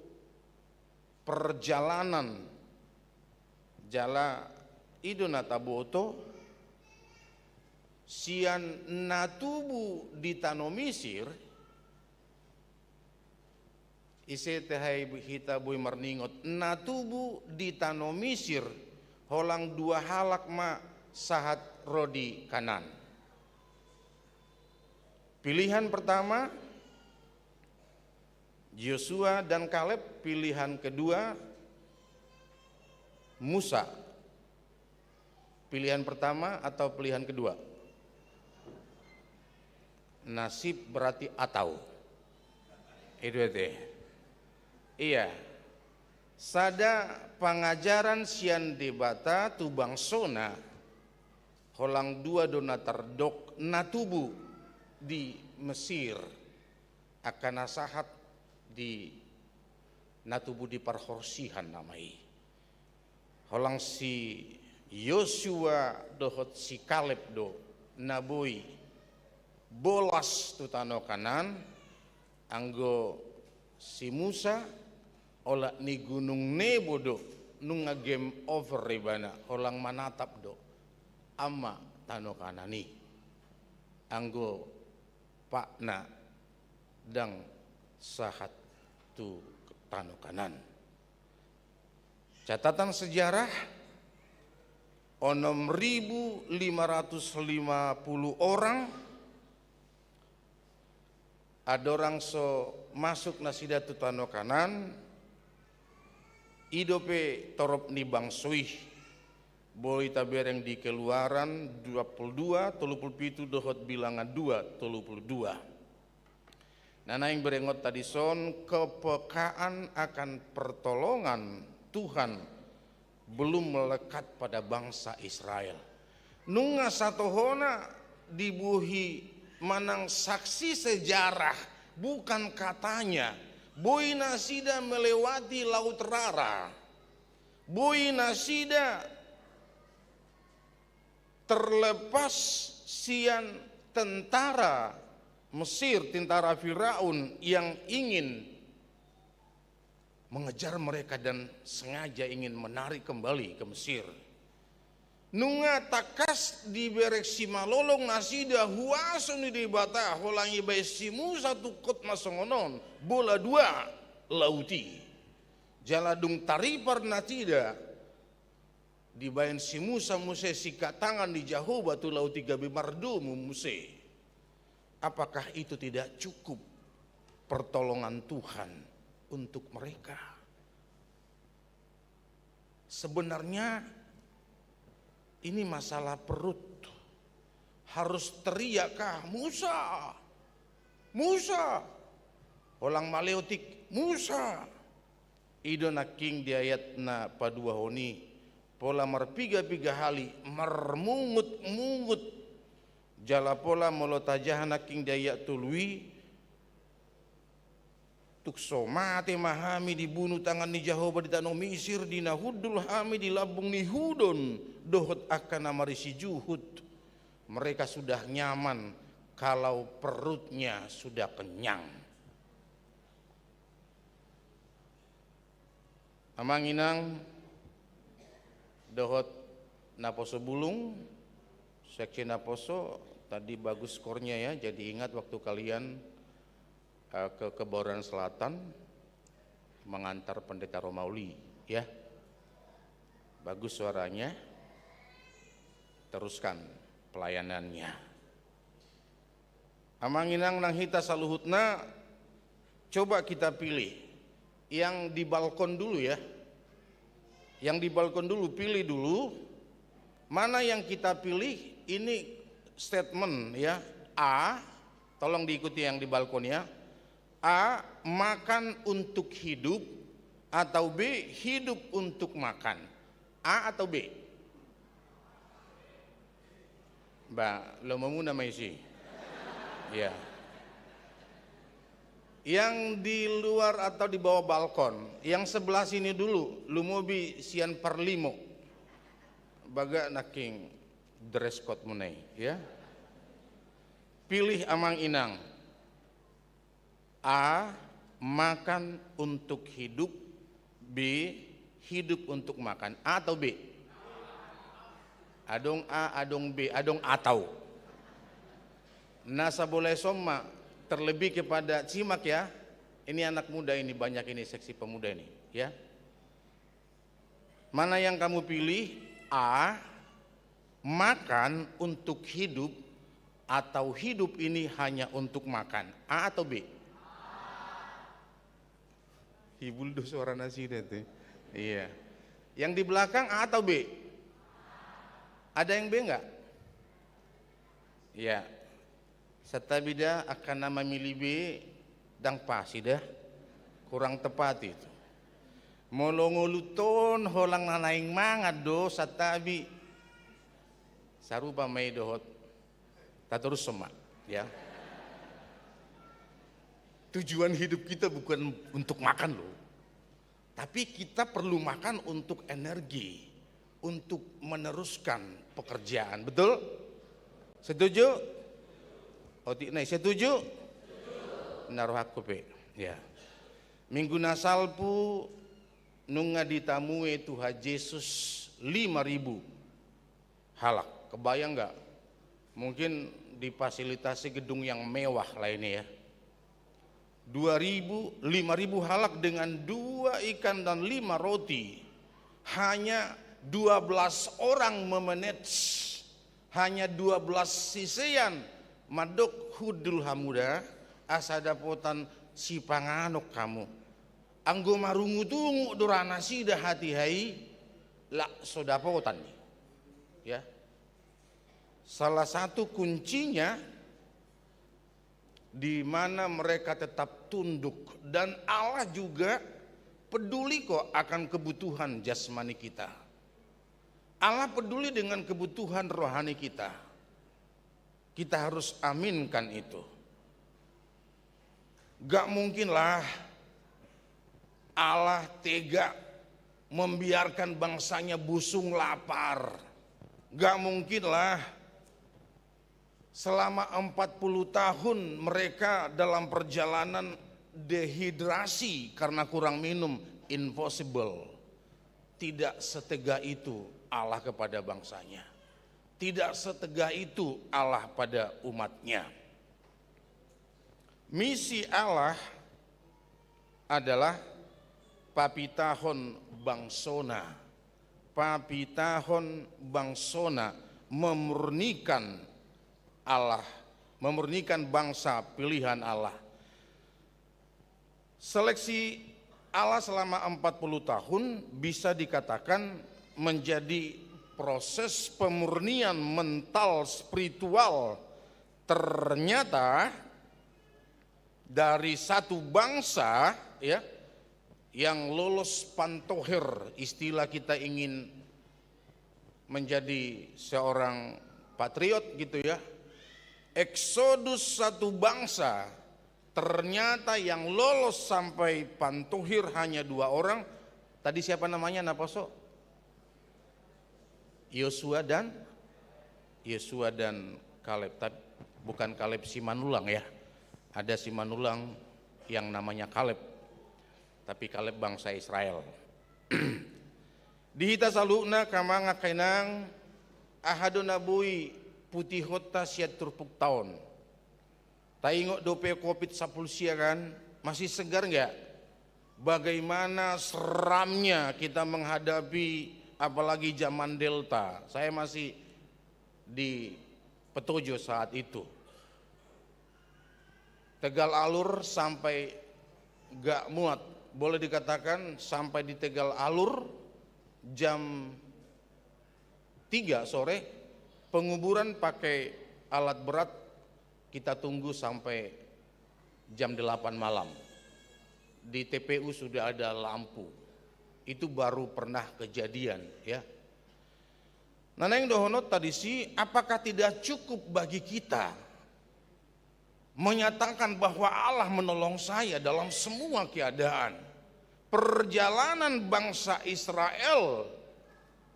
perjalanan. Jala i do na taboto, sian na tubu di tano Misir, ise tahe hita boi marningot, na tubu di tano Misir, holang dua halak ma sahat ro di Kanaan. Pilihan pertama, Yosua dan Kaleb. Pilihan kedua, Musa. Pilihan pertama atau pilihan kedua? Nasib berarti atau. Itu ete. Iya. Sada pangajaran sian Debata tu bangsona, holang dua do na tardok na tubu di Mesir, angka na sahat di na tubu di parhorsihan nama i. Holang si Yosua dohot si Kaleb do na boi bolas tu tano Kanaan, anggo si Musa olat ni Gunung Nebo do, nunga game over ibana, holang manatap do, ama tano Kanaan i. Anggo patna ndang sahat tu tano Kanaan. Catatan sejarah, enam ribu lima ratus lima puluh orang andorang so masuk nasida tu tano Kanaan. I dope torop ni bangso i, boi tabereng di Keluaran dua puluh dua, tolu puluh pitu dohot Bilangan dua, tolu puluh dua. Na naeng berengonta dison, kepekaan akan pertolongan Tuhan belum melekat pada bangsa Israel. Nunga satohona dibohi manang saksi sejarah, bukan katanya, boi nasida melewati Laut Rara, boi nasida terlepas sian tentara Mesir, tentara Firaun yang ingin mengejar mereka dan sengaja ingin menarik kembali ke Mesir. Nunga tangkas dibereng simalolong nasida huaso ni Debata, holang ibaen si Musa tungkot ma songon on, bola dua laut i. Jala dung taripar nasida, dibaen si Musa muse singkat tangan ni Jahowa tu laut i gabe mardomu muse. Apakah itu tidak cukup pertolongan Tuhan untuk mereka? Sebenarnya ini masalah perut. Harus teriak kah, "Musa! Musa!" Holang maleotik, "Musa!" I do nangkin di ayat na paduahon i, pola marpiga-piga hali, marmungut-mungut. Jala pola molo tajaha nangkin di ayat tolu i, tung so mate ma hami dibunu tangan ni Jahowa di tano Misir, di na hundul hami di lambung ni hudon, dohot angka na marisi juhut. Mereka sudah nyaman kalau perutnya sudah kenyang. Amang inang dohot naposo bulung, seksi naposo, tadi bagus skornya ya, jadi ingat waktu kalian, eh, ke Kebayoran Selatan mengantar Pendeta Romauli, ya. Bagus suaranya, teruskan pelayanannya. Amang inang nang hita saluhutna, coba kita pilih yang di balkon dulu ya. Yang di balkon dulu, pilih dulu. Mana yang kita pilih, ini statement ya. A, Tolong diikuti yang di balkon ya. A, makan untuk hidup, atau B, hidup untuk makan? A atau B? Ba, lomomuna ma isi. Ya. Yang di luar atau di bawah balkon, yang sebelah sini dulu, lumobi sian parlimo. Bagak nangkin dress code-muna i, ya. Pilih amang inang. A, makan untuk hidup. B, hidup untuk makan. A atau B? Adong A, adong B, adong atau. Na sabola i somma, terlebih kepada Cimak ya. Ini anak muda ini, banyak ini seksi pemuda ini, ya. Mana yang kamu pilih? A, makan untuk hidup, atau hidup ini hanya untuk makan? A atau B? Hibul do suara nasida tu. Iya. Yang di belakang A atau B? Ada yang B enggak? Iya. Santabi da, angka na mamili B, ndang pas i da. Kurang tepat itu. Molo ngolunta on holan na naeng mangan do, santabi. Sarupa ma i dohot. Tatorushon ma, ya. Tujuan hidup kita bukan untuk makan loh. Tapi kita perlu makan untuk energi, untuk meneruskan pekerjaan. Betul? Setuju? Otik nai setuju? Na rohangku pe. Ya. Minggu na salpu nunga ditamue Tuhan Jesus lima ribu halak. Kebayang nggak? Mungkin difasilitasi gedung yang mewah lah ini ya. Dua ribu, lima ribu halak dengan dua ikan dan lima roti. Hanya dua belas orang memanage. Hanya dua belas sisean mandok, hundul hamu da, asa dapotan sipanganon hamu. Anggo marungut-ungut do ra nasida hatiha i, lak so dapotan i. Ya. Salah satu kuncinya di mana mereka tetap tunduk, dan Allah juga peduli kok akan kebutuhan jasmani kita. Allah peduli dengan kebutuhan rohani kita. Kita harus aminkan itu. Gak mungkinlah Allah tega membiarkan bangsanya busung lapar. Gak mungkinlah selama empat puluh tahun mereka dalam perjalanan dehidrasi karena kurang minum. Impossible. Tidak setega itu Allah kepada bangsanya. Tidak setega itu Allah pada umatnya. Misi Allah adalah papitahon bangsona, papitahon bangsona, memurnikan Allah, memurnikan bangsa pilihan Allah. Seleksi Allah selama empat puluh tahun bisa dikatakan menjadi proses pemurnian mental spiritual. Ternyata dari satu bangsa, ya, yang lolos pantohir, istilah kita ingin menjadi seorang patriot gitu ya. Eksodus satu bangsa, ternyata yang lolos sampai pantohir hanya dua orang. Tadi siapa namanya, naposo? Yosua dan, Yosua dan Kaleb. Tapi bukan Kaleb Simanulang ya. Ada Simanulang yang namanya Kaleb. Tapi Kaleb bangsa Israel. Di hita saluhutna, angka amang, angka inang, aha do na boi putihonta sian turpukta on? Taingot dope covid sampulu sia kan, masih segar nggak? Bagaimana seramnya kita menghadapi apalagi zaman Delta. Saya masih di Petojo saat itu. Tegal Alur sampai nggak muat, boleh dikatakan sampai di Tegal Alur jam tiga sore, penguburan pakai alat berat, Kita tunggu sampai jam delapan malam. Di T P U sudah ada lampu. Itu baru pernah kejadian, ya. Nah, naeng dohononta disi, apakah tidak cukup bagi kita menyatakan bahwa Allah menolong saya dalam semua keadaan? Perjalanan bangsa Israel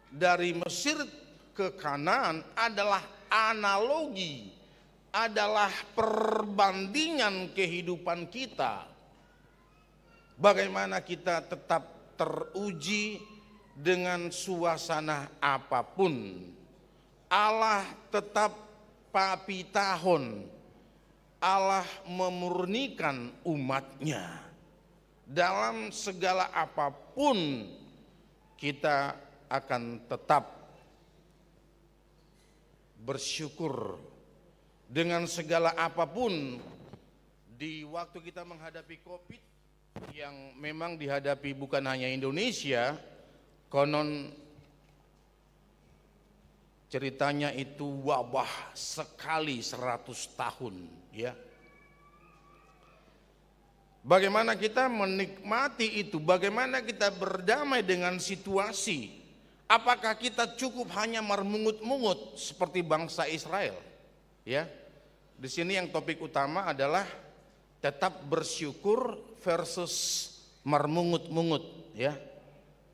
dari Mesir ke Kanaan adalah analogi, adalah perbandingan kehidupan kita. Bagaimana kita tetap teruji dengan suasana apapun. Allah tetap papitahon, Allah memurnikan umat-Nya. Dalam segala apapun, kita akan tetap bersyukur dengan segala apapun. Di waktu kita menghadapi covid, yang memang dihadapi bukan hanya Indonesia, konon ceritanya itu wabah sekali seratus tahun, ya. Bagaimana kita menikmati itu? Bagaimana kita berdamai dengan situasi? Apakah kita cukup hanya marmungut-mungut seperti bangsa Israel? Ya. Di sini yang topik utama adalah tetap bersyukur versus marmungut-mungut, ya.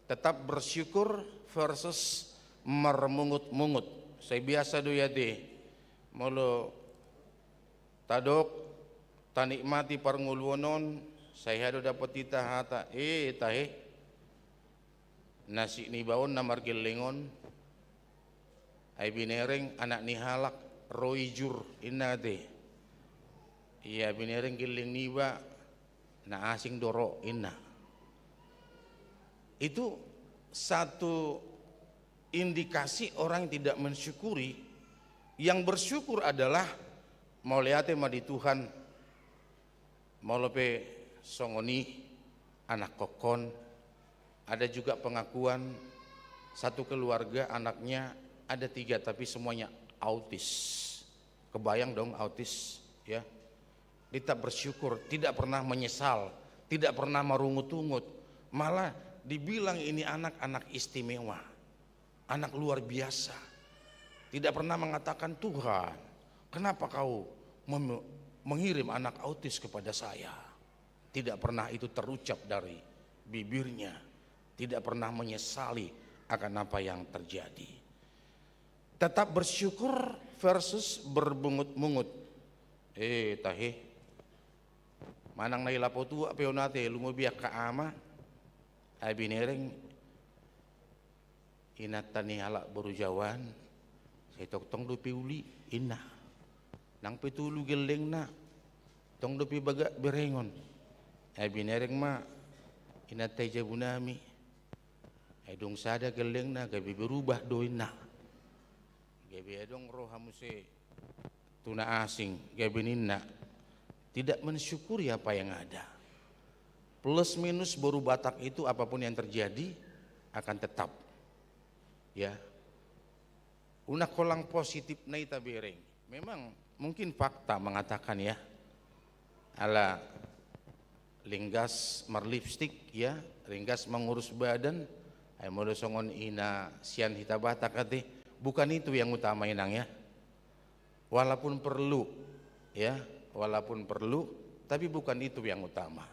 Tetap bersyukur versus marmungut-mungut. Sai biasa do i ate. Molo tadok, tanikmati parngoluon on, sai hea do dapot hita hata, eh, tahe. Nasik niba on na margelleng on, ai binereng anak ni halak ro ijur, inna ate. Ia binereng gelleng niba, na asing do ro, inna. Itu satu indikasi orang yang tidak mensyukuri. Yang bersyukur adalah mauliate ma di Tuhan. Molo pe songon i anakkon, ada juga pengakuan satu keluarga anaknya ada tiga tapi semuanya autis. Kebayang dong autis, ya. Tetap bersyukur, tidak pernah menyesal, tidak pernah marungut-ungut. Malah dibilang ini anak-anak istimewa, anak luar biasa. Tidak pernah mengatakan, "Tuhan, kenapa kau mem-, mengirim anak autis kepada saya?" Tidak pernah itu terucap dari bibirnya. Tidak pernah menyesali akan apa yang terjadi. Tetap bersyukur versus bermungut-mungut. Eh, tahe. Manang na i lapo tua pe on ate, lumobi angka ama. Ai binereng inanta ni halak boru jaoan, sai tongtong dope uli, inna. Nang pe tolu gellengna, tong dope bagak berengon. Ai binereng ma inanta i jabu nami. Ai dung sada gellengna, gabe berubah do, inna. Gabe adong roha muse tu na asing, gabe ninna, tidak mensyukuri apa yang ada. Plus minus boru Batak itu, apapun yang terjadi, akan tetap. Ya. Unang holan positifna i tabereng. Memang mungkin fakta mengatakan, ya. Ala ringgas marlipstik, ya, ringgas mengurus badan, ai molo songon i na sian hita Batak ate, bukan itu yang utama, Inang, ya. Walaupun perlu, ya, walaupun perlu, tapi bukan itu yang utama.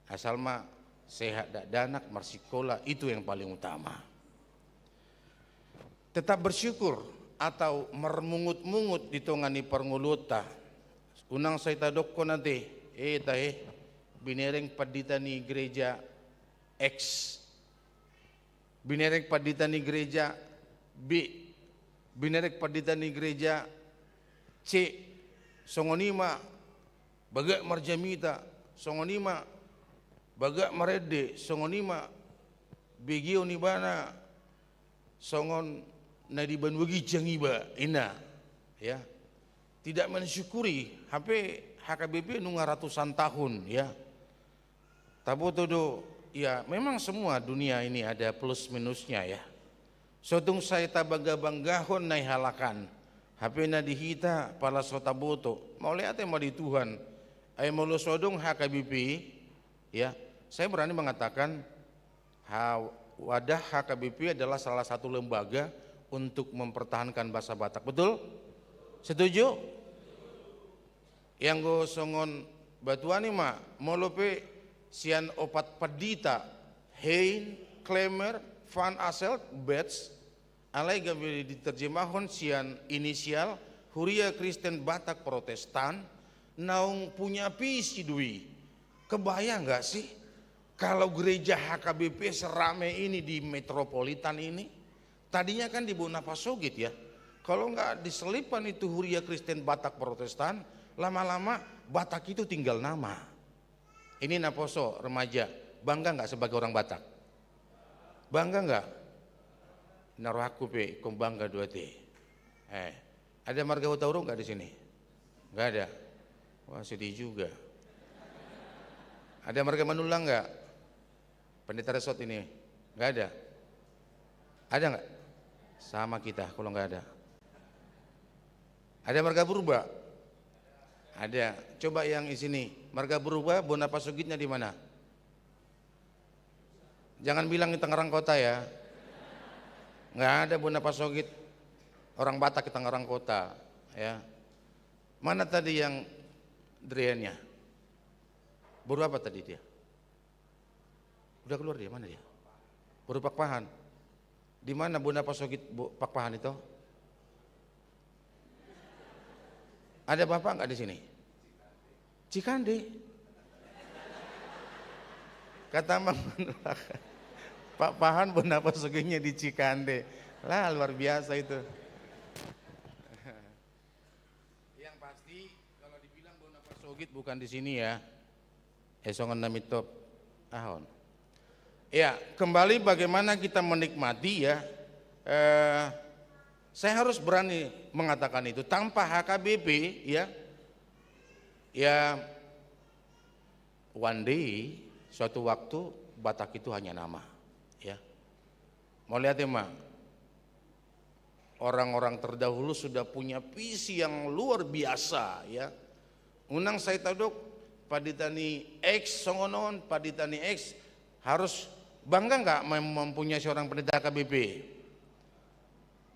Asal ma sehat dakdanak, marsikola, itu yang paling utama. Tetap bersyukur atau marmungut-mungut di tonga ni parngoluonta. Unang sai tadokkon ate, eh, tahe, binereng pandita ni gereja X, binereng pandita ni gereja B, binereng pandita ni gereja C, songon i ma bagak marjamita, songon i ma bagak marende, songon i ma begeon ibana songon na di banua ginjang iba, inna, ya. Tidak mensyukuri, hape H K B P nunga ratusan tahun, ya. Taboto do, ya, memang semua dunia ini ada plus minusnya, ya. So tung sai tabangga-banggahon na i halak an, Hape na di hita pala so taboto, mauliate ma di Tuhan. Ai molo so adong H K B P, ya, saya berani mengatakan, ha-, wadah H K B P adalah salah satu lembaga untuk mempertahankan bahasa Batak. Betul? Setuju? Ianggo songon batuan i ma, molo pe sian opat pandita, Hein, Klemmer, Van Asselt, Betz, alai gabe diterjemahon sian inisial, Huria Kristen Batak Protestan, naung punya visi do i. Kebayang nggak sih, kalau gereja H K B P serame ini di metropolitan ini? Tadinya kan di Bona Pasogit, ya. Kalau nggak diselipkan itu Huria Kristen Batak Protestan, lama-lama Batak itu tinggal nama. Ini naposo remaja, bangga nggak sebagai orang Batak? Bangga nggak? Na rohangku pe ingkon bangga do ate. Eh, ada marga Hutauruk nggak di sini? Nggak ada. Wah, sedih juga. Ada marga Manullang nggak? Pendeta Resort ini? Nggak ada. Ada nggak? Sama kita kalau nggak ada. Ada marga Purba? Ada. Coba yang di sini. Marga Purba, Bona Pasogitnya di mana? Jangan bilang di Tangerang Kota, ya. Nggak ada Bona Pasogit orang Batak di Tangerang Kota, ya. Mana tadi yang Driannya? Baru apa tadi dia? Udah keluar dia, mana dia? Baru Pakpahan. Di mana Bona Pasogit, Bu, Pakpahan itu? Ada bapak nggak di sini? Cikande. Kata Mang Manuak, Pakpahan Bona Pasogitnya di Cikande. Lah, luar biasa itu. Yang pasti, kalau dibilang Bona Pasogit bukan di sini, ya. Eh, songon na mintop ahon. Ya, kembali bagaimana kita menikmati, ya. Eh, saya harus berani mengatakan itu. Tanpa H K B P, ya. Ya, one day, suatu waktu, Batak itu hanya nama, ya. Mauliate ma. Orang-orang terdahulu sudah punya visi yang luar biasa, ya. Unang sai tadok, pandita ni X songon on, pandita ni X harus bangga nggak mem-, mempunyai seorang pendeta H K B P?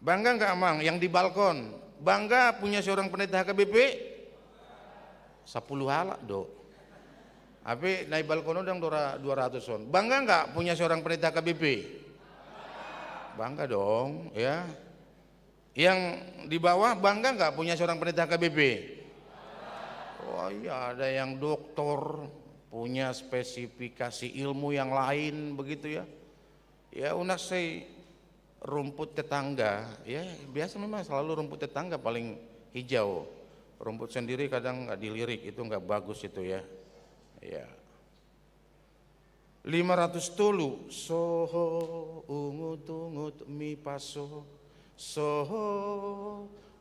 Bangga nggak, Mang, yang di balkon? Bangga punya seorang pendeta H K B P? Sepuluh halak do. Tapi naik balkon udah dua ratus on. Bangga nggak punya seorang pendeta H K B P? Bangga dong, ya. Yang di bawah bangga nggak punya seorang pendeta H K B P? Oh iya, ada yang doktor, punya spesifikasi ilmu yang lain begitu, ya. Ya, unang sai rumput tetangga, ya, biasa memang selalu rumput tetangga paling hijau. Rumput sendiri kadang nggak dilirik, itu nggak bagus itu, ya. Ya. Lima ratus tolu, soho ungut-ungut mipaso, soho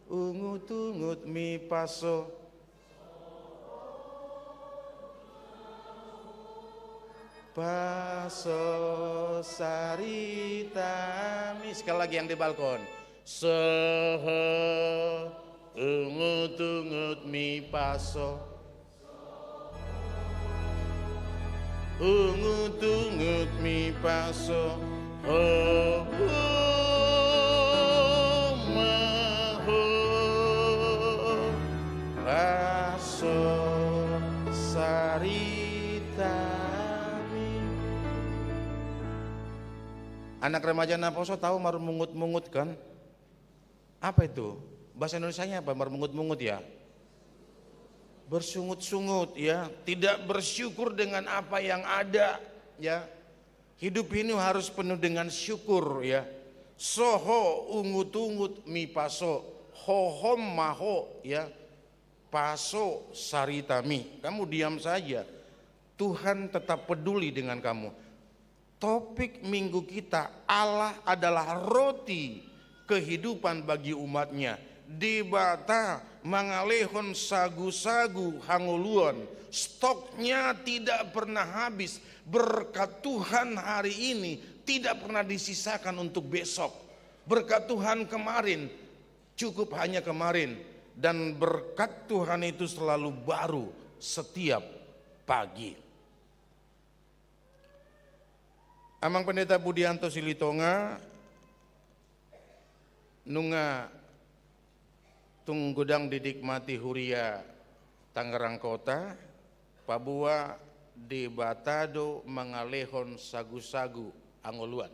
ungut-ungut mipaso. Paso saritami. Sekali lagi yang di balkon. Soho ungut-ungut mipaso. Ungut-ungut mipaso. Ho, ho, ma, ho. Paso saritami. Anak remaja naposo tahu marmungut-mungut, kan? Apa itu? Bahasa Indonesianya apa? Marmungut-mungut, ya? Bersungut-sungut, ya. Tidak bersyukur dengan apa yang ada, ya. Hidup ini harus penuh dengan syukur, ya. Soho ungut-ungut mipaso, hohom ma ho, ya. Paso saritami. Kamu diam saja. Tuhan tetap peduli dengan kamu. Topik minggu kita, Allah adalah roti kehidupan bagi umat-Nya. Debata mangalehon sagu-sagu hangoluan, stoknya tidak pernah habis. Berkat Tuhan hari ini tidak pernah disisakan untuk besok. Berkat Tuhan kemarin Cukup hanya kemarin, dan berkat Tuhan itu selalu baru setiap pagi. Amang Pendeta Budianto Silitonga, nunga tung godang dinikmati huria Tangerang Kota, paboa Debata do mangalehon sagusagu hangoluan.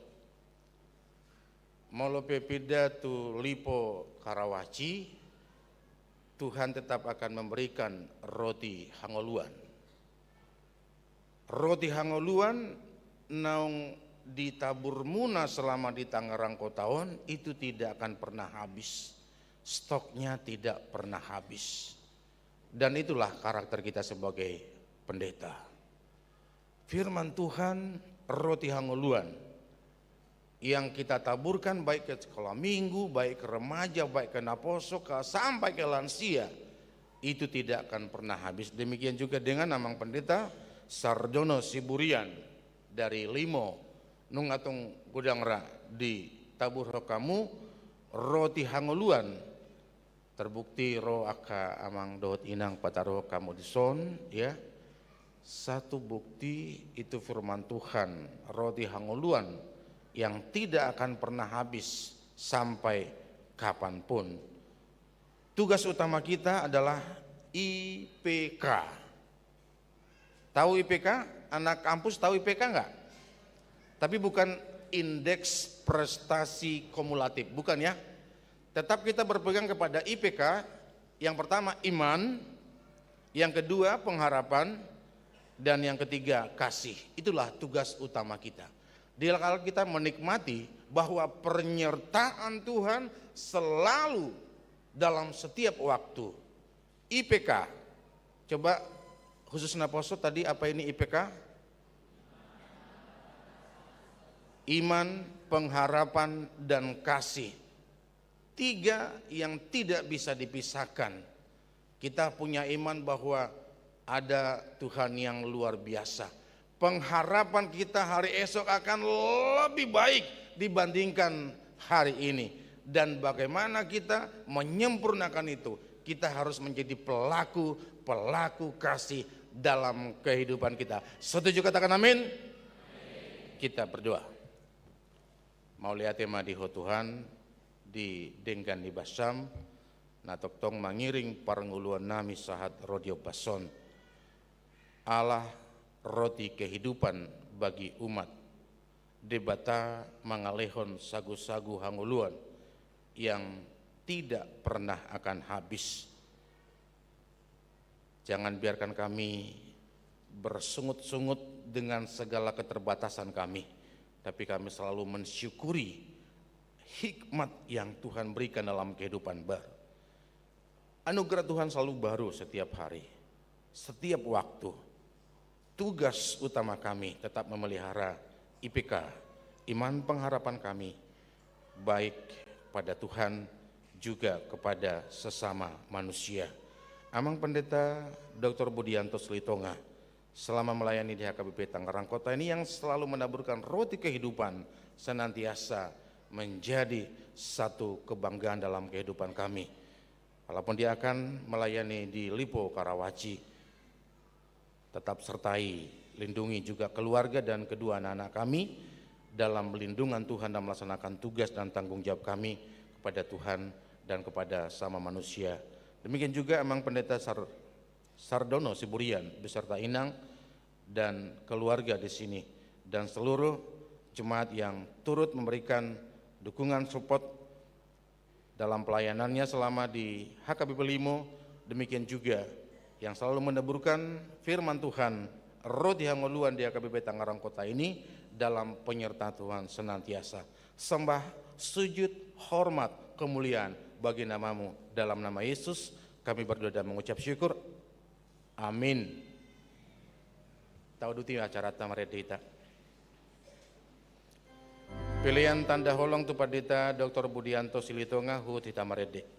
Molo pe pinda tu Lipo Karawaci, Tuhan tetap akan memberikan roti hangoluan. Roti hangoluan naung ditaburmuna selama di Tangerang Kota on, itu tidak akan pernah habis. Stoknya tidak pernah habis. Dan itulah karakter kita sebagai pendeta. Firman Tuhan, roti hangoluan yang kita taburkan, baik ke sekolah minggu, baik ke remaja, baik ke naposo, ke, sampai ke lansia, itu tidak akan pernah habis. Demikian juga dengan Amang Pendeta Sardono Siburian dari Limo, nunga tung godang ra ditaburhon hamu roti hangoluan. Terbukti ro angka amang dohot inang pataruhon hamu dison, ya. Satu bukti itu firman Tuhan, roti hangoluan yang tidak akan pernah habis sampai kapanpun. Tugas utama kita adalah I P K. Tahu I P K? Anak kampus tahu I P K nggak? Tapi bukan indeks prestasi kumulatif, bukan ya. Tetap kita berpegang kepada I P K. Yang pertama iman, yang kedua pengharapan, dan yang ketiga kasih. Itulah tugas utama kita. Di kala kita menikmati bahwa penyertaan Tuhan selalu dalam setiap waktu. I P K. Coba khusus naposo tadi, apa ini I P K? Iman, pengharapan, dan kasih. Tiga yang tidak bisa dipisahkan. Kita punya iman bahwa ada Tuhan yang luar biasa. Pengharapan kita hari esok akan lebih baik dibandingkan hari ini. Dan bagaimana kita menyempurnakan itu? Kita harus menjadi pelaku-pelaku kasih dalam kehidupan kita. Setuju katakan amin? Kita berdoa. Mauliate ma di Ho Tuhan, di denggan ni basam, na tongtong mangiring parngoluonnami sahat ro di ombas on. Allah roti kehidupan bagi umat. Debata mangalehon sagu-sagu hangoluan yang tidak pernah akan habis. Jangan biarkan kami bersungut-sungut dengan segala keterbatasan kami, tapi kami selalu mensyukuri hikmat yang Tuhan berikan dalam kehidupan baru. Anugerah Tuhan selalu baru setiap hari, setiap waktu. Tugas utama kami tetap memelihara I P K, iman pengharapan kami, baik pada Tuhan juga kepada sesama manusia. Amang Pendeta Doktor Budianto Silitonga, selama melayani di H K B P Tangerang Kota ini, yang selalu menaburkan roti kehidupan senantiasa menjadi satu kebanggaan dalam kehidupan kami. Walaupun dia akan melayani di Lipo Karawaci, tetap sertai, lindungi juga keluarga dan kedua anak-anak kami dalam lindungan Tuhan dan melaksanakan tugas dan tanggung jawab kami kepada Tuhan dan kepada sama manusia. Demikian juga Amang Pendeta Sar-, Sardono Siburian beserta Inang dan keluarga di sini, dan seluruh jemaat yang turut memberikan dukungan support dalam pelayanannya selama di H K B P Limo, demikian juga yang selalu meneburkan firman Tuhan, roti hangoluan di H K B P Tangerang Kota ini dalam penyertaan Tuhan senantiasa. Sembah, sujud, hormat, kemuliaan bagi nama-Mu. Dalam nama Yesus kami berdoa dan mengucap syukur. Amin. Tauduti acaranta marende hita. Pelean tanda holong tu Pandita Doktor Budianto Silitonga, huhut hita marende.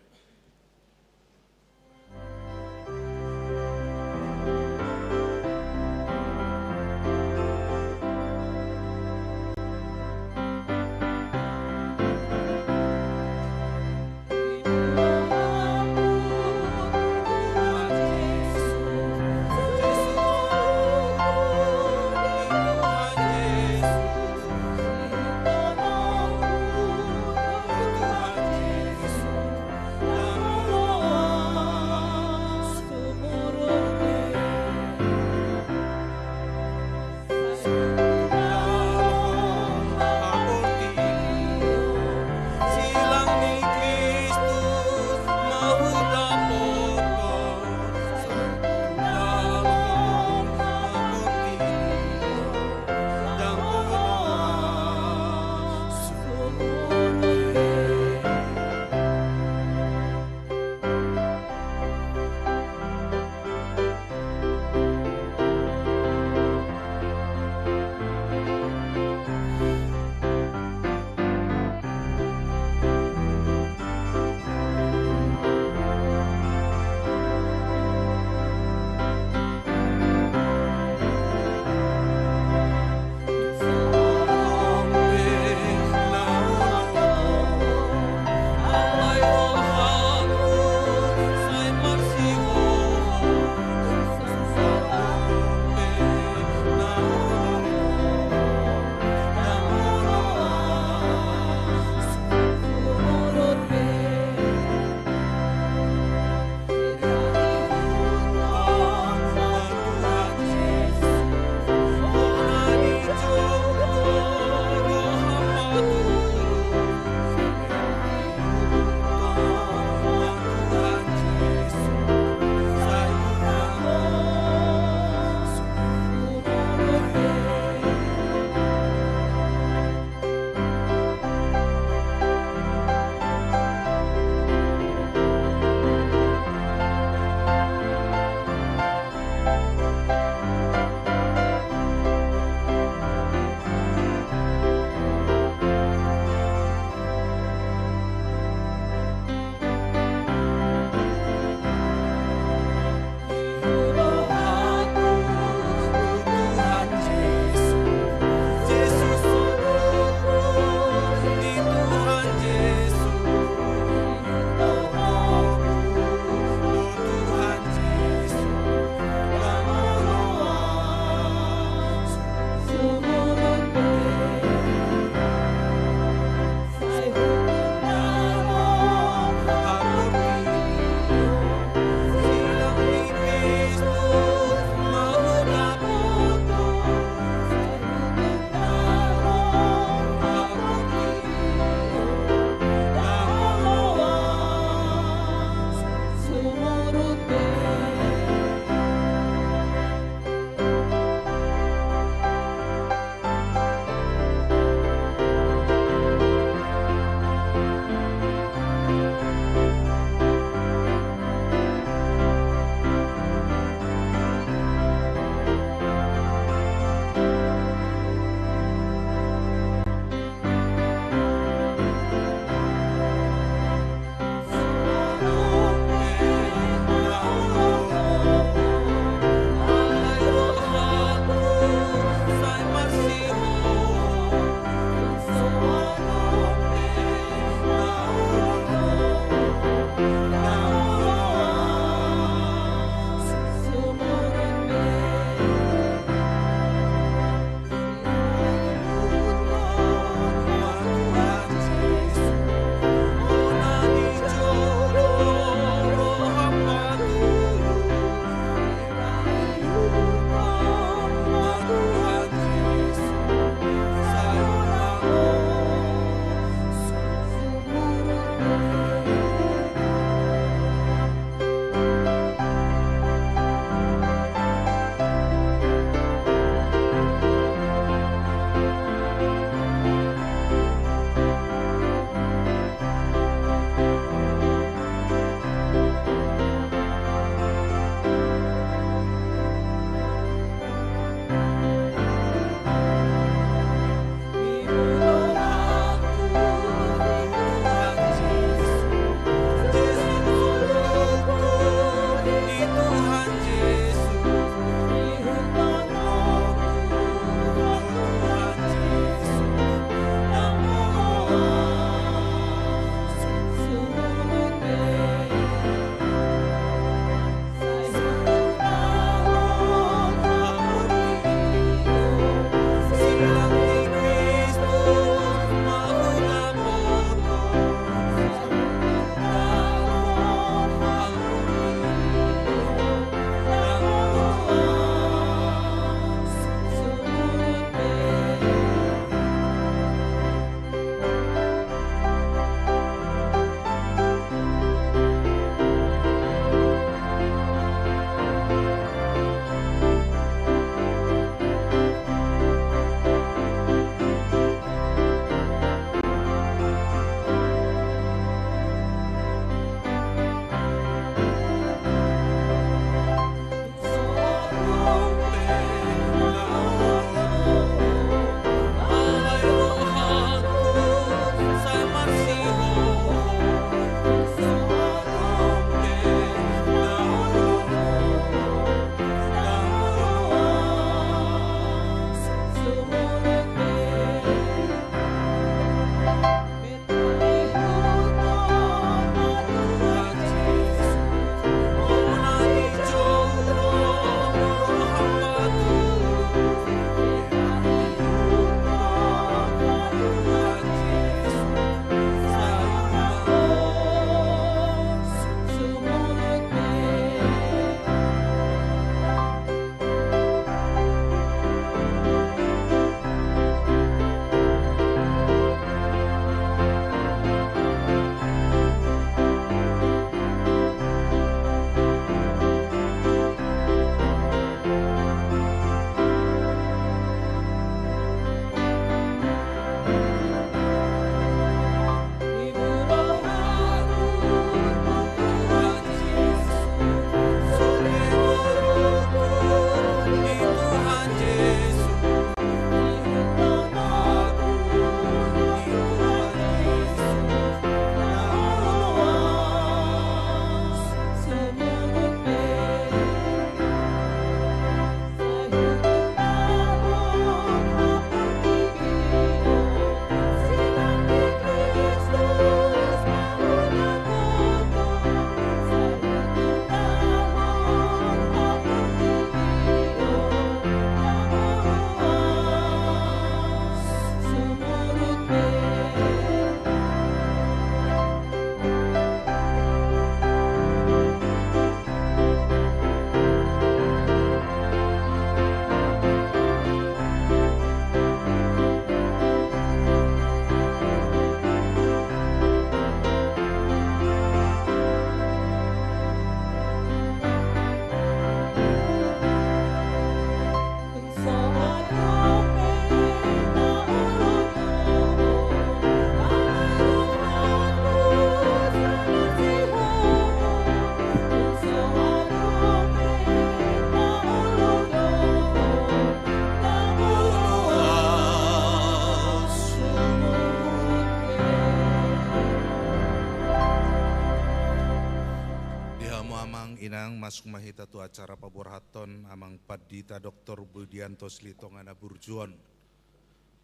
Inang, masuk ma hita tu acara paborhathon Amang Pandita Doktor Budianto Silitonga na burju on.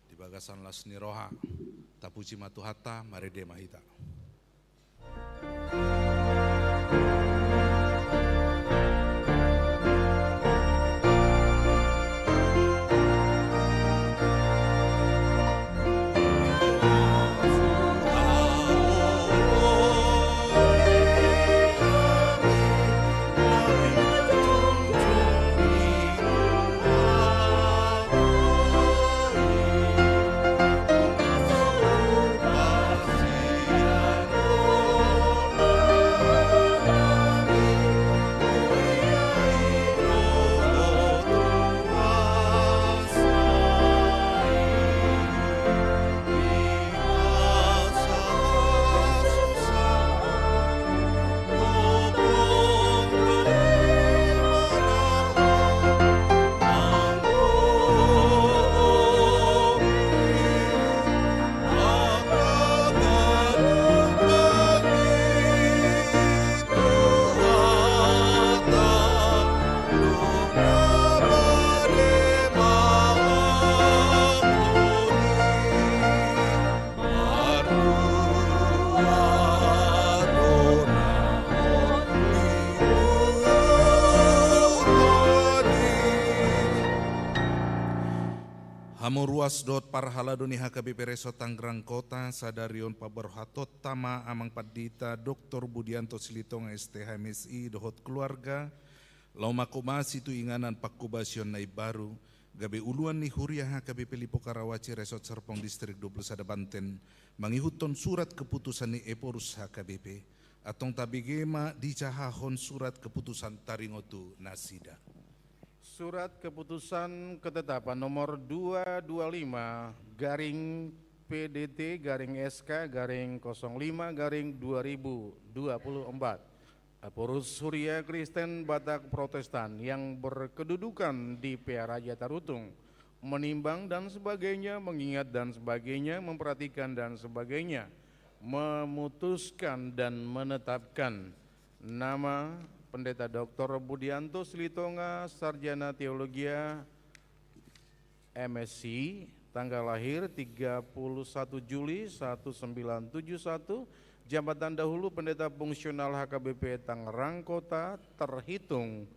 Di bagasan las ni roha, tapuji ma Tuhanta, marende ma hita. Hamu ruas dohot parhalado ni H K B P Resort Tangerang Kota, sadari on paborhatonta ma Amang Pandita Doktor Budianto Silitonga, S T H, M Si, dohot keluarga, laho manghobasi tu inganan panghobasion na imbaru, gabe uluan ni huria H K B P Lipo Karawaci Resort Serpong Distrik dua puluh sada Banten, mangihuthon surat keputusan ni Ephorus H K B P. Antong tabege ma dijahahon surat keputusan taringot tu nasida. Surat keputusan ketetapan nomor dua dua lima garing P D T garing S K garing kosong lima garing dua ribu dua puluh empat. Ephorus Huria Kristen Batak Protestan yang berkedudukan di Pearaja Tarutung, menimbang dan sebagainya, mengingat dan sebagainya, memperhatikan dan sebagainya, memutuskan dan menetapkan nama Pendeta Doktor Budianto Silitonga, Sarjana Teologia, M Si, tanggal lahir tiga puluh satu Juli seribu sembilan ratus tujuh puluh satu, jabatan dahulu Pendeta Fungsional H K B P Tangerang Kota, terhitung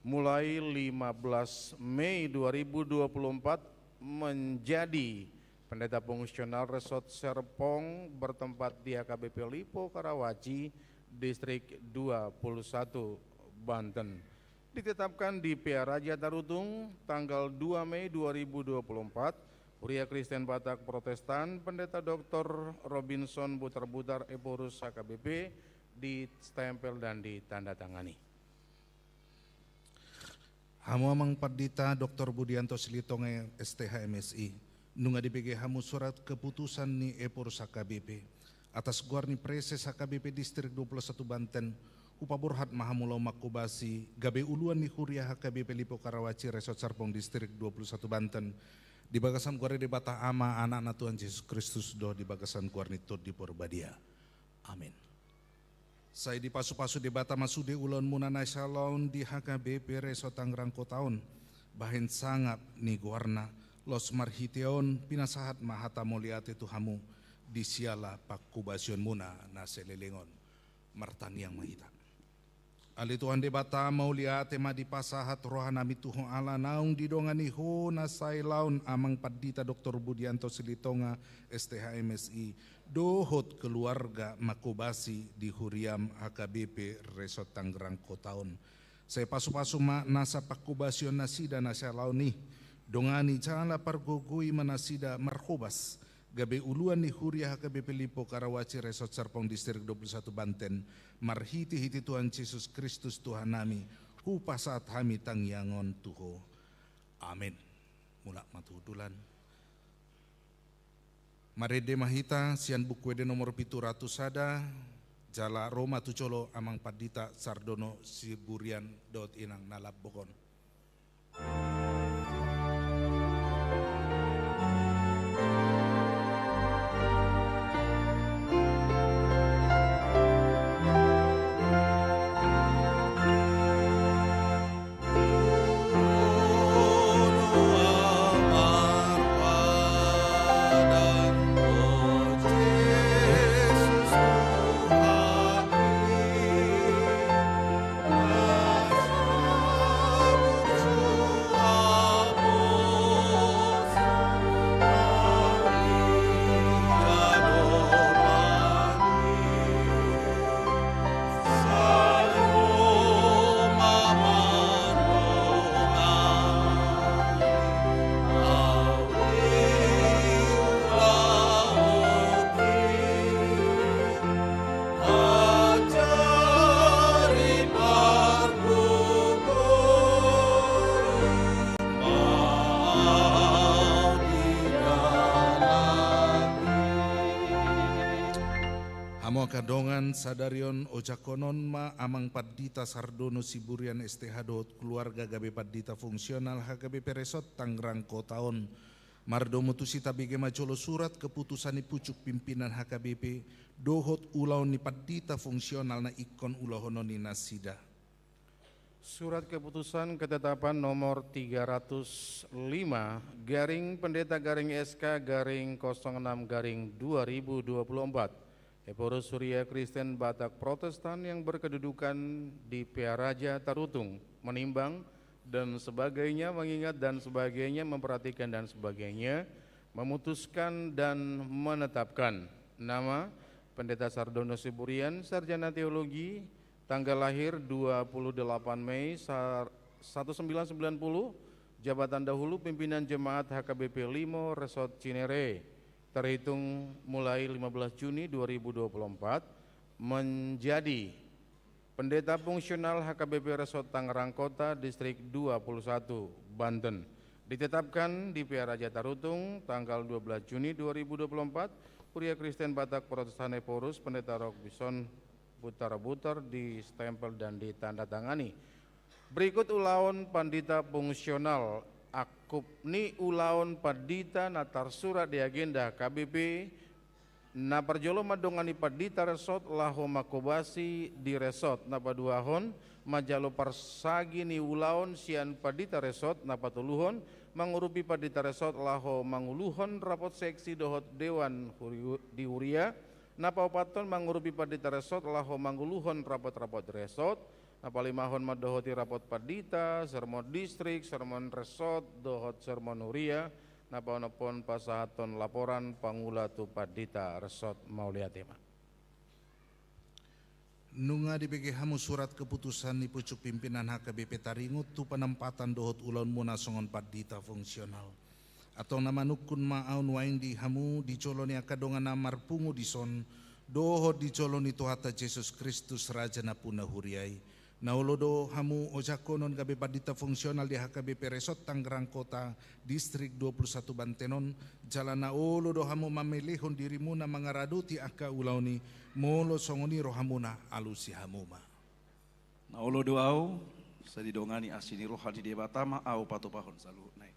mulai lima belas Mei dua ribu dua puluh empat, menjadi Pendeta Fungsional Resort Serpong bertempat di H K B P Lipo Karawaci, Distrik dua puluh satu, Banten. Ditetapkan di Pearaja Tarutung, tanggal dua Mei dua ribu dua puluh empat, Huria Kristen Batak Protestan, Pendeta Doktor Robinson Butarbutar, Ephorus H K B P, distempel dan ditandatangani. Hamu Amang Pandita Doktor Budianto Silitonga, S T H, M Si, nunga dibege hamu surat keputusan ni Ephorus H K B P, atas goar ni Praeses H K B P Distrik dua puluh satu Banten, hupaborhat ma hamu laho manghobasi, gabe uluan ni huria H K B P Lipo Karawaci Resort Serpong Distrik dua puluh satu Banten, di bagasan goar ni Debata Ama, Anakna Tuhan Jesus Kristus, dohot di bagasan goar ni Tondi Porbadia. Amin. Sai dipasupasu Debata ma sude ulaonmuna na sialaon di H K B P Resort Tangerang Kota on, bahen sangap ni goarna, laos marhite on pinasahat ma hata mauliate tu hamu, di siala panghobasionmuna na saleleng on. Martangiang ma hita. Ale Tuhan Debata, mauliate ma dipasahat rohanami tu Ho ala naung didongani Ho na sialaon Amang Pandita Doktor Budianto Silitonga, S T H, M Si, dohot keluarga manghobasi di huriam H K B P Resort Tangerang Kota on. Sai pasupasu ma nasa panghobasion nasida na sialaon i, dongani jala pargogoi ma nasida marhobas, gabe uluan ni huria H K B P Lipo Karawaci Resort Serpong Distrik dua puluh satu Banten, marhitehite Tuhan Jesus Kristus Tuhannami, hupasahat hami tangiang on tu Ho. Amin. Mulak ma tu hundulan. Marende ma hita sian Buku Ende nomor pitu ratus sada, jala ro ma tu jolo Amang Pandita Sardono Siburian dohot Inang na lambok on. Angka dongan, sadari on ojakkonon ma Amang Pandita Sardono Siburian S T H dohot keluarga gabe pandita fungsional H K B P Resort Tangerang Kota on. Mardomu tusi tabege ma jolo surat keputusan ni pucuk pimpinan H K B P dohot ulaon ni pandita fungsional na ingkon ulahonon ni nasida. Surat keputusan ketetapan nomor tiga ratus lima garing Pendeta garing S K garing kosong enam garing dua ribu dua puluh empat. Ephorus Huria Kristen Batak Protestan yang berkedudukan di Pearaja Tarutung, menimbang dan sebagainya, mengingat dan sebagainya, memperhatikan dan sebagainya, memutuskan dan menetapkan nama Pendeta Sardono Siburian, Sarjana Teologi, tanggal lahir dua puluh delapan Mei sar-, seribu sembilan ratus sembilan puluh, jabatan dahulu pimpinan jemaat H K B P Limo Resort Cinere, terhitung mulai lima belas Juni dua ribu dua puluh empat, menjadi Pendeta Fungsional H K B P Resort Tangerang Kota, Distrik dua puluh satu, Banten. Ditetapkan di Pearaja Tarutung, tanggal dua belas Juni dua ribu dua puluh empat, Huria Kristen Batak Protestan Ephorus, Pendeta Robison Butar-Butar, distempel dan ditandatangani. Berikut ulaon pandita fungsional. Angkup ni ulaon pandita na tarsurat di agenda H K B P. Na parjolo mandongani pandita resort laho manghobasi di resort. Na paduahon, manjalo parsagi ni ulaon sian pandita resort. Na patoluhon, mangurupi pandita resort laho manguluhon rapot seksi dohot dewan huri-, di huria. Na paopathon, mangurupi pandita resort laho manguluhon rapot-rapot resort. Na palimahon, mandohoti rapot pandita, sermon distrik, sermon resort dohot sermon huria. Na paonomhon, pasahathon laporan pangula tu pandita resort. Mauliate ma. Nunga dibege hamu surat keputusan ni pucuk pimpinan H K B P taringot tu penempatan dohot ulaonmuna songon pandita fungsional. Antong na manungkun ma ahu nuaeng di hamu di jolo ni angka dongan na marpungu dison, dohot di jolo ni Tuhanta Jesus Kristus, Raja na puna huria i. Na olo do hamu ojakkonon gabe pandita fungsional di H K B P Resort Tangerang Kota, Distrik dua puluh satu Banten on, jala na olo do hamu mamelehon dirimuna mangaradoti angka ulaon i, molo songon i rohamuna, alusi hamu ma. Na olo do ahu, sai didongani asi ni roha ni Debata ma ahu patupahon saluhutna i.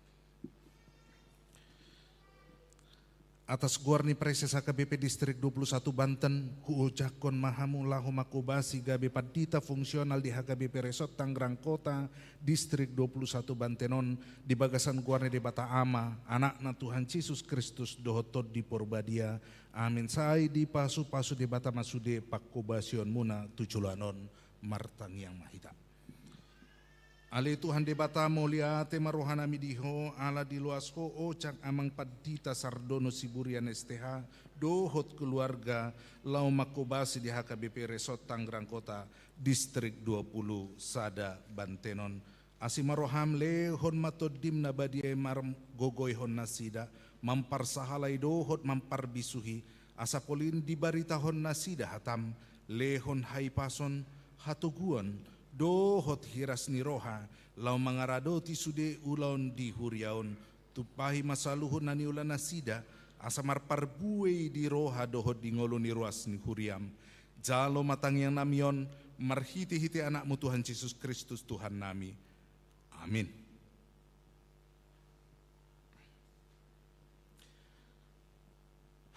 Atas goar ni Praeses H K B P Distrik dua puluh satu Banten, huojakhon ma hamu laho manghobasi gabe pandita fungsional di H K B P Resort Tangerang Kota, Distrik dua puluh satu Banten on, di bagasan goar ni Debata Ama, Anakna Tuhan Jesus Kristus, dohot Tondi Porbadia. Amin. Sai dipasupasu Debata ma sude panghobasionmuna tu joloan on. Martangiang ma hita. Ale Tuhan Debata, mauliate ma rohanami di Ho, ala diloas Ho ojak Amang Pandita Sardono Siburian S T H dohot keluarga laho manghobasi di H K B P Resort Tangerang Kota, Distrik dua puluh sada Banten on. Asi ma roham, lehon ma Tondim na badia i margogoihon nasida, mamparsahalai dohot mambisuhi, asa polin dibaritahon nasida hatam, lehon hahipason, hatoguon, dohot hiras ni roha, laho mangaradoti sude ulaon di huria on. Tumpahi ma saluhut na niula nasida, asa marparbue i di roha dohot di ngolu ni ruas ni huriam. Jalo ma tangiangnami on, marhitehite Anakmu Tuhan Jesus Kristus Tuhannami. Amin.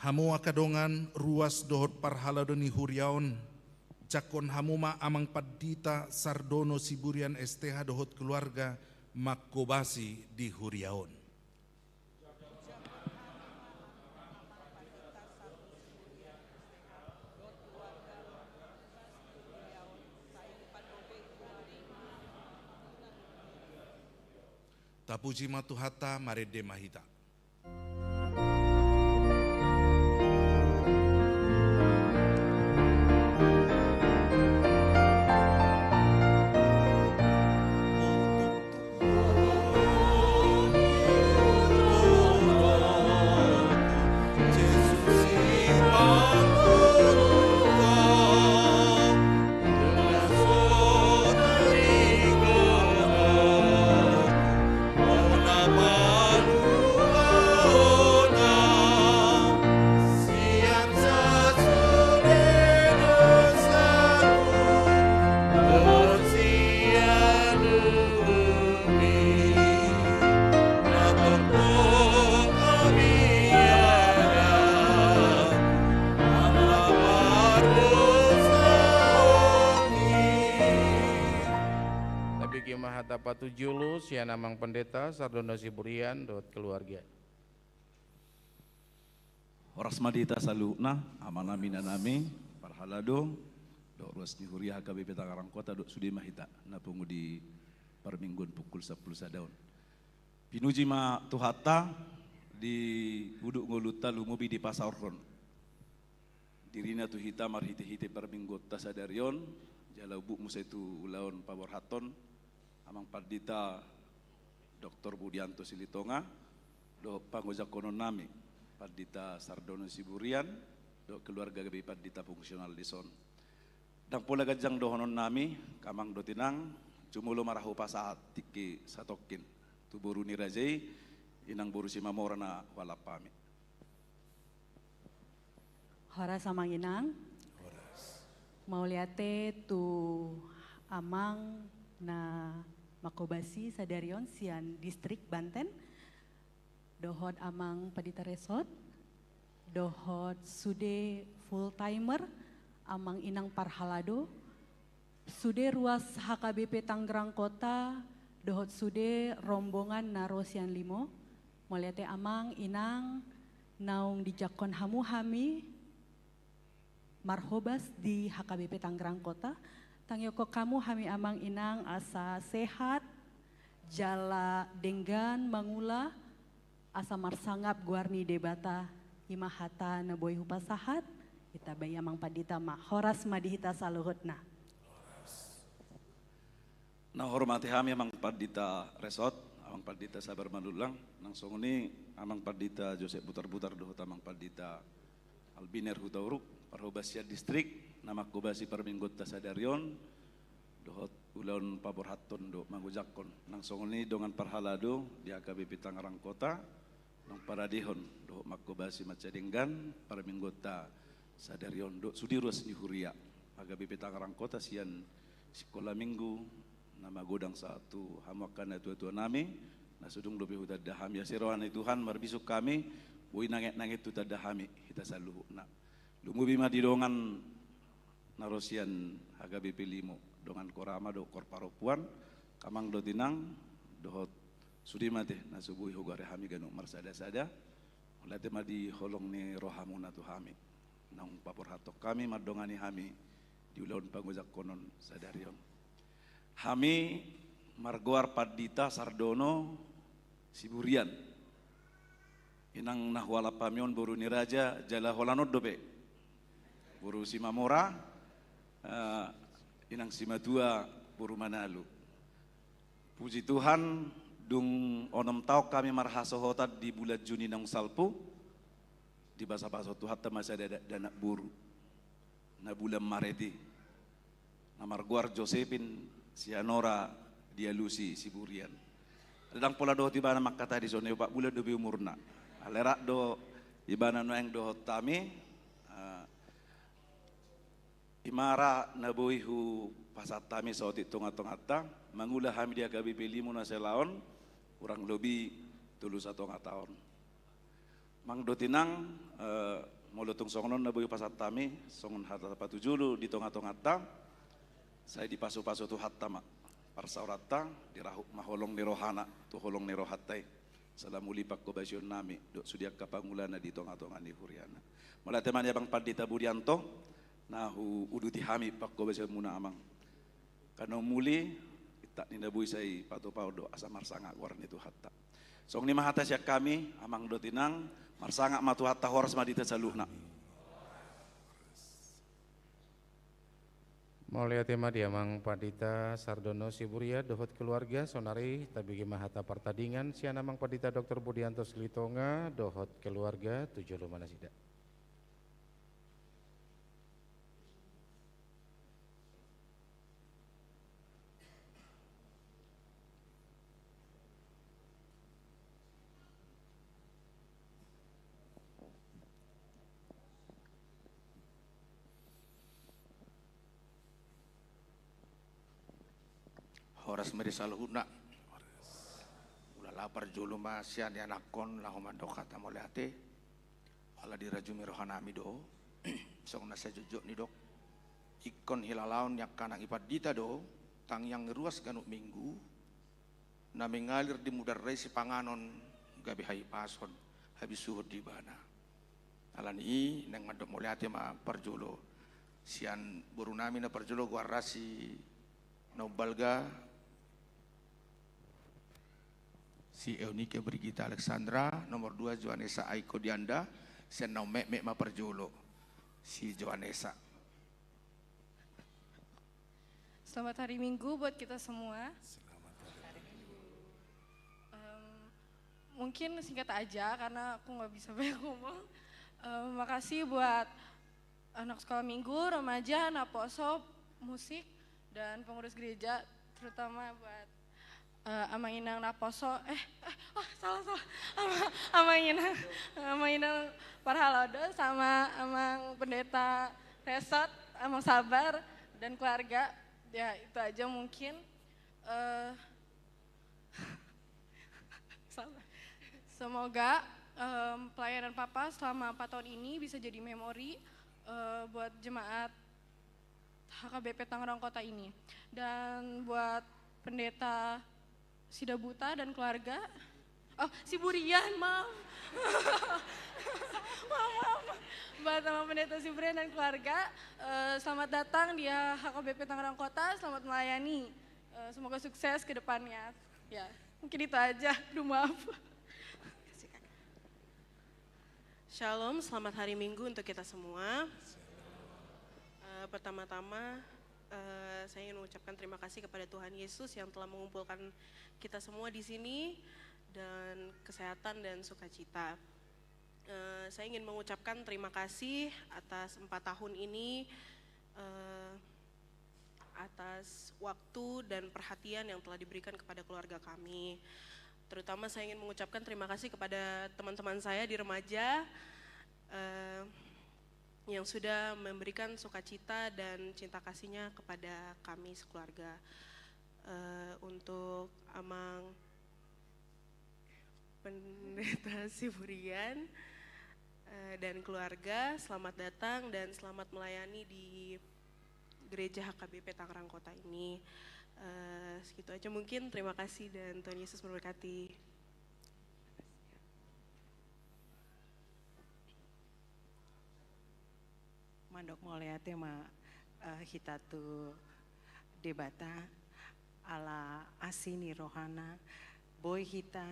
Hamu angka dongan, ruas dohot parhalado ni huria on, jangkon hamu ma Amang Pandita Sardono Siburian S T H dohot keluarga manghobasi di huria on. Tapuji ma Tuhanta, marende ma hita. Tu jolo sian Amang Pandita Sardono Siburian dohot keluarga. Horas ma di hita saluhutna, amanami, inanami, parhalado dohot ruas ni huria H K B P Tangerang Kota dohot sude ma hita na pungu di parmingguon pukul sampulu sada on. Pinuji ma Tuhanta di huduk ngolunta, lumobi dipasaorhon dirina tu hita marhitehite parmingguonta sadari on, jala umbu muse tu ulaon paborhaton Amang Pandita Doktor Budianto Silitonga dohot pangojakkononnami Pandita Sardono Siburian dohot keluarga gabe pandita fungsional dison. Ndang pola ganjang dohononnami, Amang dohot Inang, jumolo ma ra hupasahat tingki satongkin tu boru ni raja i, Inang boru Simamora na hualap hami. Horas Amang Inang. Horas. Mauliate tu Amang na manghobasi sadari on sian distrik Banten, dohot Amang Pandita Resort, dohot sude full timer, Amang Inang parhalado, sude ruas H K B P Tangerang Kota, dohot sude rombongan na ro sian limo. Mauliate Amang Inang naung dijangkon hamu hami marhobas di H K B P Tangerang Kota. Tangihon hamu hami Amang Inang asa sehat, jala denggan mangula, asa marsangap goar ni Debata. I ma hata na boi hupasahat. Hita bai Amang Pandita ma, horas ma di hita saluhutna. Na hormati hami Amang Pandita Resort, Amang Pandita Sabar Manullang, nang songon i Amang Pandita Josep Butarbutar dohot Amang Pandita Albiner Hutauruk, parhobas sian distrik na manghobasi parmingguonta sadari on, dohot ulaon paborhathon dohot mangojakhon. Nang songon i dongan parhalado di H K B P Tangerang Kota, naung paradehon dohot manghobasi mansai denggan parmingguonta sadari on dohot sude ruas ni huria H K B P Tangerang Kota sian sikola minggu na magodang sahat tu hamu angka natuatuanami, na so dung dope hutanda hami. Asi roha ni Tuhan, marbisuk hami, boi nangetnanget hutanda hami hita saluhutna. Lumobi ma di dongan na ro sian H K B P limo, dongan koor ama dohot koor parompuan, Amang dohot Inang, dohot sude ma ate na so boi hugoari hami ganup marsadasada. Mauliate ma di holong ni rohamuna tu hami, naung paborhathon hami mandongani hami di ulaon pangojakhonon sadari on. Hami margoar Pandita Sardono Siburian. Inang na hualap hami on boru ni raja, jala holan on dope boru Simamora, eh, inang simatua boru Manalu. Puji Tuhan, dung onom taon hami marhasohotan di bulan Juni naung salpu, dibasabasahon Tuhanta ma sada da-, dakdanak boru na bulan Maret i, na margoar Josephine Sianora Dialusi Siburian. Ndang pola dohot ibana mangkatai dison, opat bulan dope umurna. Alai rap do ibana nuaeng dohot hami, eh, i ma ra na boi hupasahat hami saotik tongatonganta, mangula hami di H K B P limo na selaon, hurang lobi tolu satonga taon. Amang dohot Inang, eh, molo tung songon on na boi hupasahat hami, songon hata patujolo di tongatonganta, sai dipasupasu Tuhanta ma parsaoranta, dirahut ma holong ni rohana tu holong ni rohanta i. Salamuli panghobasionami dohot sude angka pangulana di tongatonga ni huriana. Mauliate ma di Amang Pandita Budianto, na huuduti hami panghobasionmuna, Amang. Kanomuli, intak ni na boi sai patupahon do asa marsangap goar ni Tuhanta. Songon i ma hata sian hami, Amang dohot Inang, marsangap ma Tuhanta, horas ma di hita saluhutna. Mauliate ma di Amang Pandita Sardono Siburian dohot keluarga, saonari tabege ma hata partadingan sian Amang Pandita Doktor Budianto Silitonga dohot keluarga, tu jolo ma nasida. Horas ma di saluhutna. Ulala, parjolo ma sian ianakhon laho mandok hata mauliate. Ala dirajumi rohanami do, songon na sai jotjot nidok. Ingkon hilalaon ni angka anak ni pandita do, tangiang ni ruas ganup minggu, na mengalir di mudarna i sipanganon gabe hahipason habisuhon di ibana. Alani i naeng mandok mauliate ma parjolo sian boru nami na parjolo goarna si na umbalga si Eunike Brigita Alexandra, nomor dua Johanesa Aiko Dianda, sian na ummetmet ma parjolo si Johanesa. Selamat hari Minggu buat kita semua. Em, mungkin singkat aja karena aku nggak bisa banyak ngomong. Em, makasih buat anak sekolah minggu, remaja, naposo, musik, dan pengurus gereja, terutama buat eh, amang inang naposo, eh, eh, oh, salah, salah. Amang, amang inang, amang inang parhalodo sama amang pendeta Resot, amang Sabar, dan keluarga. Ya, itu aja mungkin. Eh, salah. Semoga em, pelayanan Papa selama empat tahun ini bisa jadi memori eh, buat jemaat H K B P Tangerang Kota ini. Dan buat pendeta Sidabuta dan keluarga, oh, Siburian, maaf. Maaf, maaf. Buat sama pendeta Siburian dan keluarga, eh, selamat datang di H K B P Tangerang Kota, selamat melayani. Eh, semoga sukses ke depannya. Ya, mungkin itu aja. Aduh, maaf. Shalom, selamat hari Minggu untuk kita semua. Eh, pertama-tama, eh, saya ingin mengucapkan terima kasih kepada Tuhan Yesus yang telah mengumpulkan kita semua di sini dan kesehatan dan sukacita. Eh, saya ingin mengucapkan terima kasih atas empat tahun ini, eh, atas waktu dan perhatian yang telah diberikan kepada keluarga kami. Terutama saya ingin mengucapkan terima kasih kepada teman-teman saya di remaja, eh, yang sudah memberikan sukacita dan cinta kasihnya kepada kami sekeluarga. Eh, untuk Amang Pendeta Siburian, eh, dan keluarga, selamat datang dan selamat melayani di Gereja H K B P Tangerang Kota ini. Eh, segitu aja mungkin. Terima kasih dan Tuhan Yesus memberkati. Mandok mauliate ma, eh, hita tu Debata ala asi ni rohana, boi hita,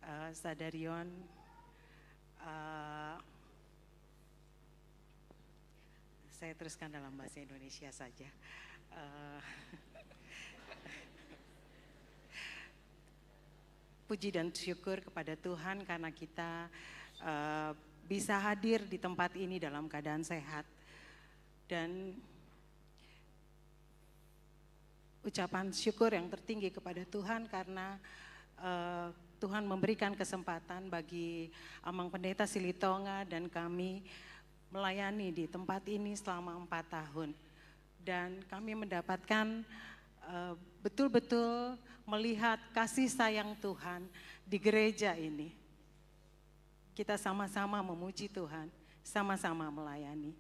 eh, sadari on, eh, saya teruskan dalam bahasa Indonesia saja. Eh, puji dan syukur kepada Tuhan karena kita, eh, bisa hadir di tempat ini dalam keadaan sehat. Dan ucapan syukur yang tertinggi kepada Tuhan karena, eh, Tuhan memberikan kesempatan bagi Amang Pendeta Silitonga dan kami melayani di tempat ini selama empat tahun. Dan kami mendapatkan, eh, betul-betul melihat kasih sayang Tuhan di gereja ini. Kita sama-sama memuji Tuhan, sama-sama melayani.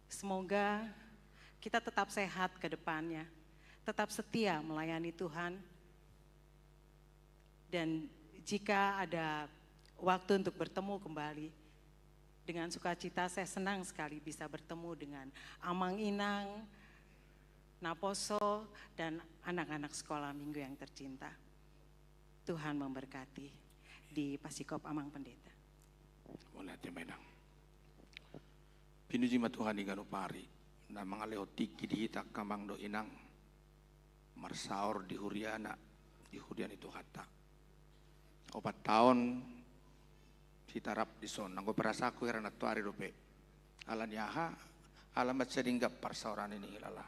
Semoga kita tetap sehat ke depannya, tetap setia melayani Tuhan. Dan jika ada waktu untuk bertemu kembali, dengan sukacita saya senang sekali bisa bertemu dengan Amang Inang, Naposo, dan anak-anak sekolah minggu yang tercinta. Tuhan memberkati. Dipasikop Amang Pendeta. Mauliate ma Inang. Pinuji ma Tuhan di ganup ari, na mangalehon tingki di hita angka Amang dohot Inang marsaor di huriana, di huria ni Tuhanta. Opat taon hita rap dison, anggo perasaanku hira nantoari dope. Ala ni aha? Ala mansai denggan parsaoran i nihilala.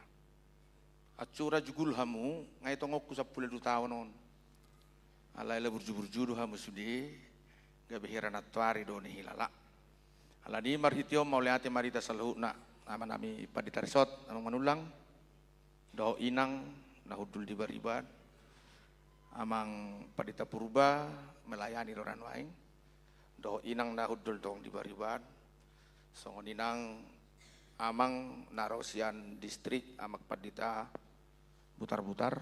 Ancora jugul hamu, nga i tongonku sampulu dua taon on. Alai ala burju-burju do hamu sude, gabe hira nantoari do nihilala. Ala ni i marhite on mauliate ma di hita saluhutna, amanami Pandita Resot, Amang Manullang, dohot Inang na hundul di Bariban, Amang Pandita Purba melayani do nuaeng, dohot Inang na hundul tong di Bariban, songon i nang Amang na ro sian distrik, Amang Pandita Butar-butar,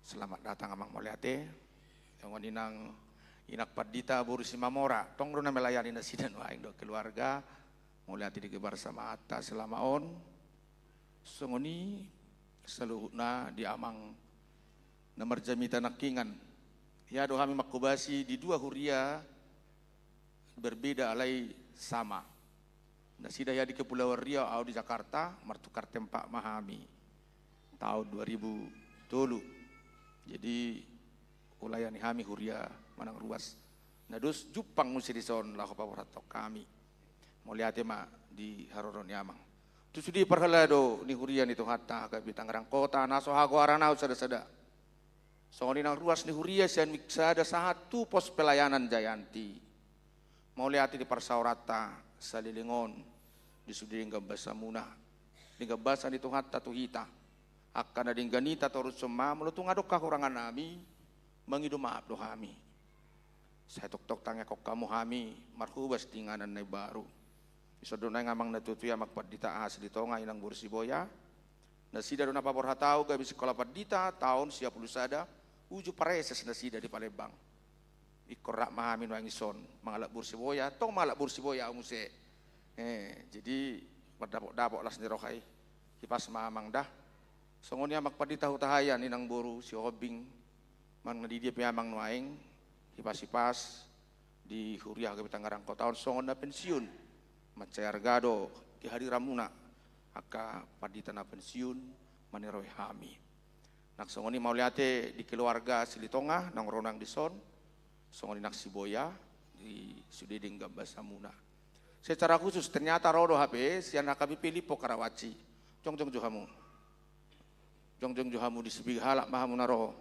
Selamat datang, Amang, mauliate. Songon i nang Inang Pandita boru Simamora, tong do na melayani nasida nuaeng dohot keluarga. Mauliate di gebar samaanta selama on. Songon i saluhutna di Amang na marjamita nangkiningan. Ia do hami manghobasi di dua huria berbeda alai sama. Nasida ia di Kepulauan Riau, au di Jakarta, martukar tempat ma hami. Taon dua ribu tolu. Jadi, hulayani hami huria manang ruas. Na dos jumpang muse dison laho paborhathon hami. Mauliate ma di haroro ni Amang. Tu sude parhalado ni huria ni Tuhanta HKBP Tangerang Kota, na so hagoaran au sada-sada. Songon i nang ruas ni huria sian Minggu Sada sahat tu pos pelayanan Jayanti. Mauliate di parsaoranta saleleng on, di sude denggan basamuna, denggan basa ni Tuhanta tu hita. Angka na denggan i tatorushon ma, molo tung adong hahurangan nami, mangido maaf do hami. Sai tongtong tangiangkon hamu hami marhobas di inganan na imbaru. Dison do nuaeng Amang Natua-tua i, Amang Pandita Aha Silitonga, Inang boru Siboya. Nasida do na paborhat au gabe sikola pandita taon sia pulu sada, uju pareses nasida di Palembang. Ingkon rap ma hami nuaeng dison mangalap boru Siboya, tong mangalap boru Siboya au muse. Eh, jadi mardapot-dapot las ni roha i. Hipas ma, Amang, da. Songon i, Amang Pandita Hutahaean, Inang boru Sihombing, manang na di dia pe Amang nuaeng, hipas-hipas di huria HKBP Tangerang Kota on songon na pensiun. Mansai arga do kehadiranmuna, angka pandita na pensiun, maniroi hami. Nang songon i mauliate di keluarga Silitonga naung ro nang dison, songon i nang Siboya, di sude denggan basamuna. Secara khusus ternyata ro do hape sian HKBP Limpo Karawaci. Jongjong jo hamu. Jongjong jo hamu, di Sipiga Halak ma hamu na ro.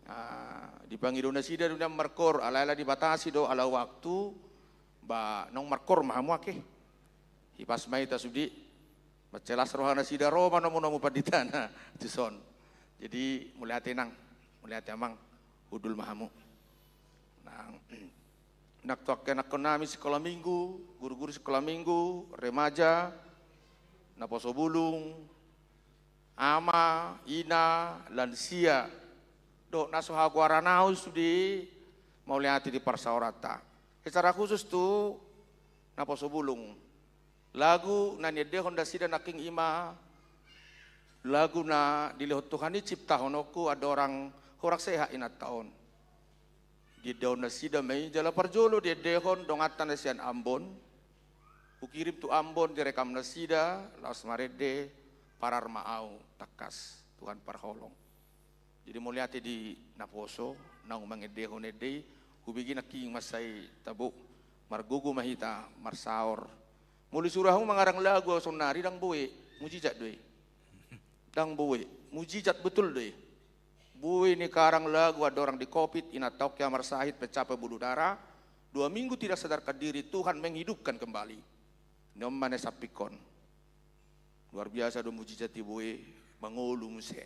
Ah, dipangido nasida do nian markoor, alai ala dibatasi do ala waktu, ba naung markoor ma hamu ake. Hipas ma hita sude. Mansai las roha nasida ro manomu-nomu panditana dison. Jadi mauliate, Nang, mauliate, Amang, hundul ma hamu. Nang, nang tu angka ianakhon nami sikola minggu, guru-guru sikola minggu, remaja, naposo bulung, ama, ina, lansia, dohot na so hagoaran au sude, mauliate di parsaoranta. Secara khusus tu naposo bulung. Lagu na niendehon nasida nangkin i ma lagu na dilehon Tuhan i, Ciptahononku andorang hurang sehat inanta on. Diendaon nasida ma i, jala parjolo diendehon donganta na sian Ambon. Hukirim tu Ambon direkam nasida, laos marende, Parar ma au tangkas, Tuhan parholong. Jadi mauliate di naposo naung mangendehon ende i, hubege nangkin mansai tabo, margogo ma hita marsaor. Molo isuru hamu mangarang lagu au saonnari, ndang boi, mujizat do i. Ndang boi, mujizat betul do i. Boi nikarang lagu andorang di covid, inanta on hea marsahit, pencak pembuluh darah, dua minggu tidak sadarkan diri, Tuhan menghidupkan kembali. Ni on ma na isampingkon. Luar biasa do mujizat i, boi mangolu muse.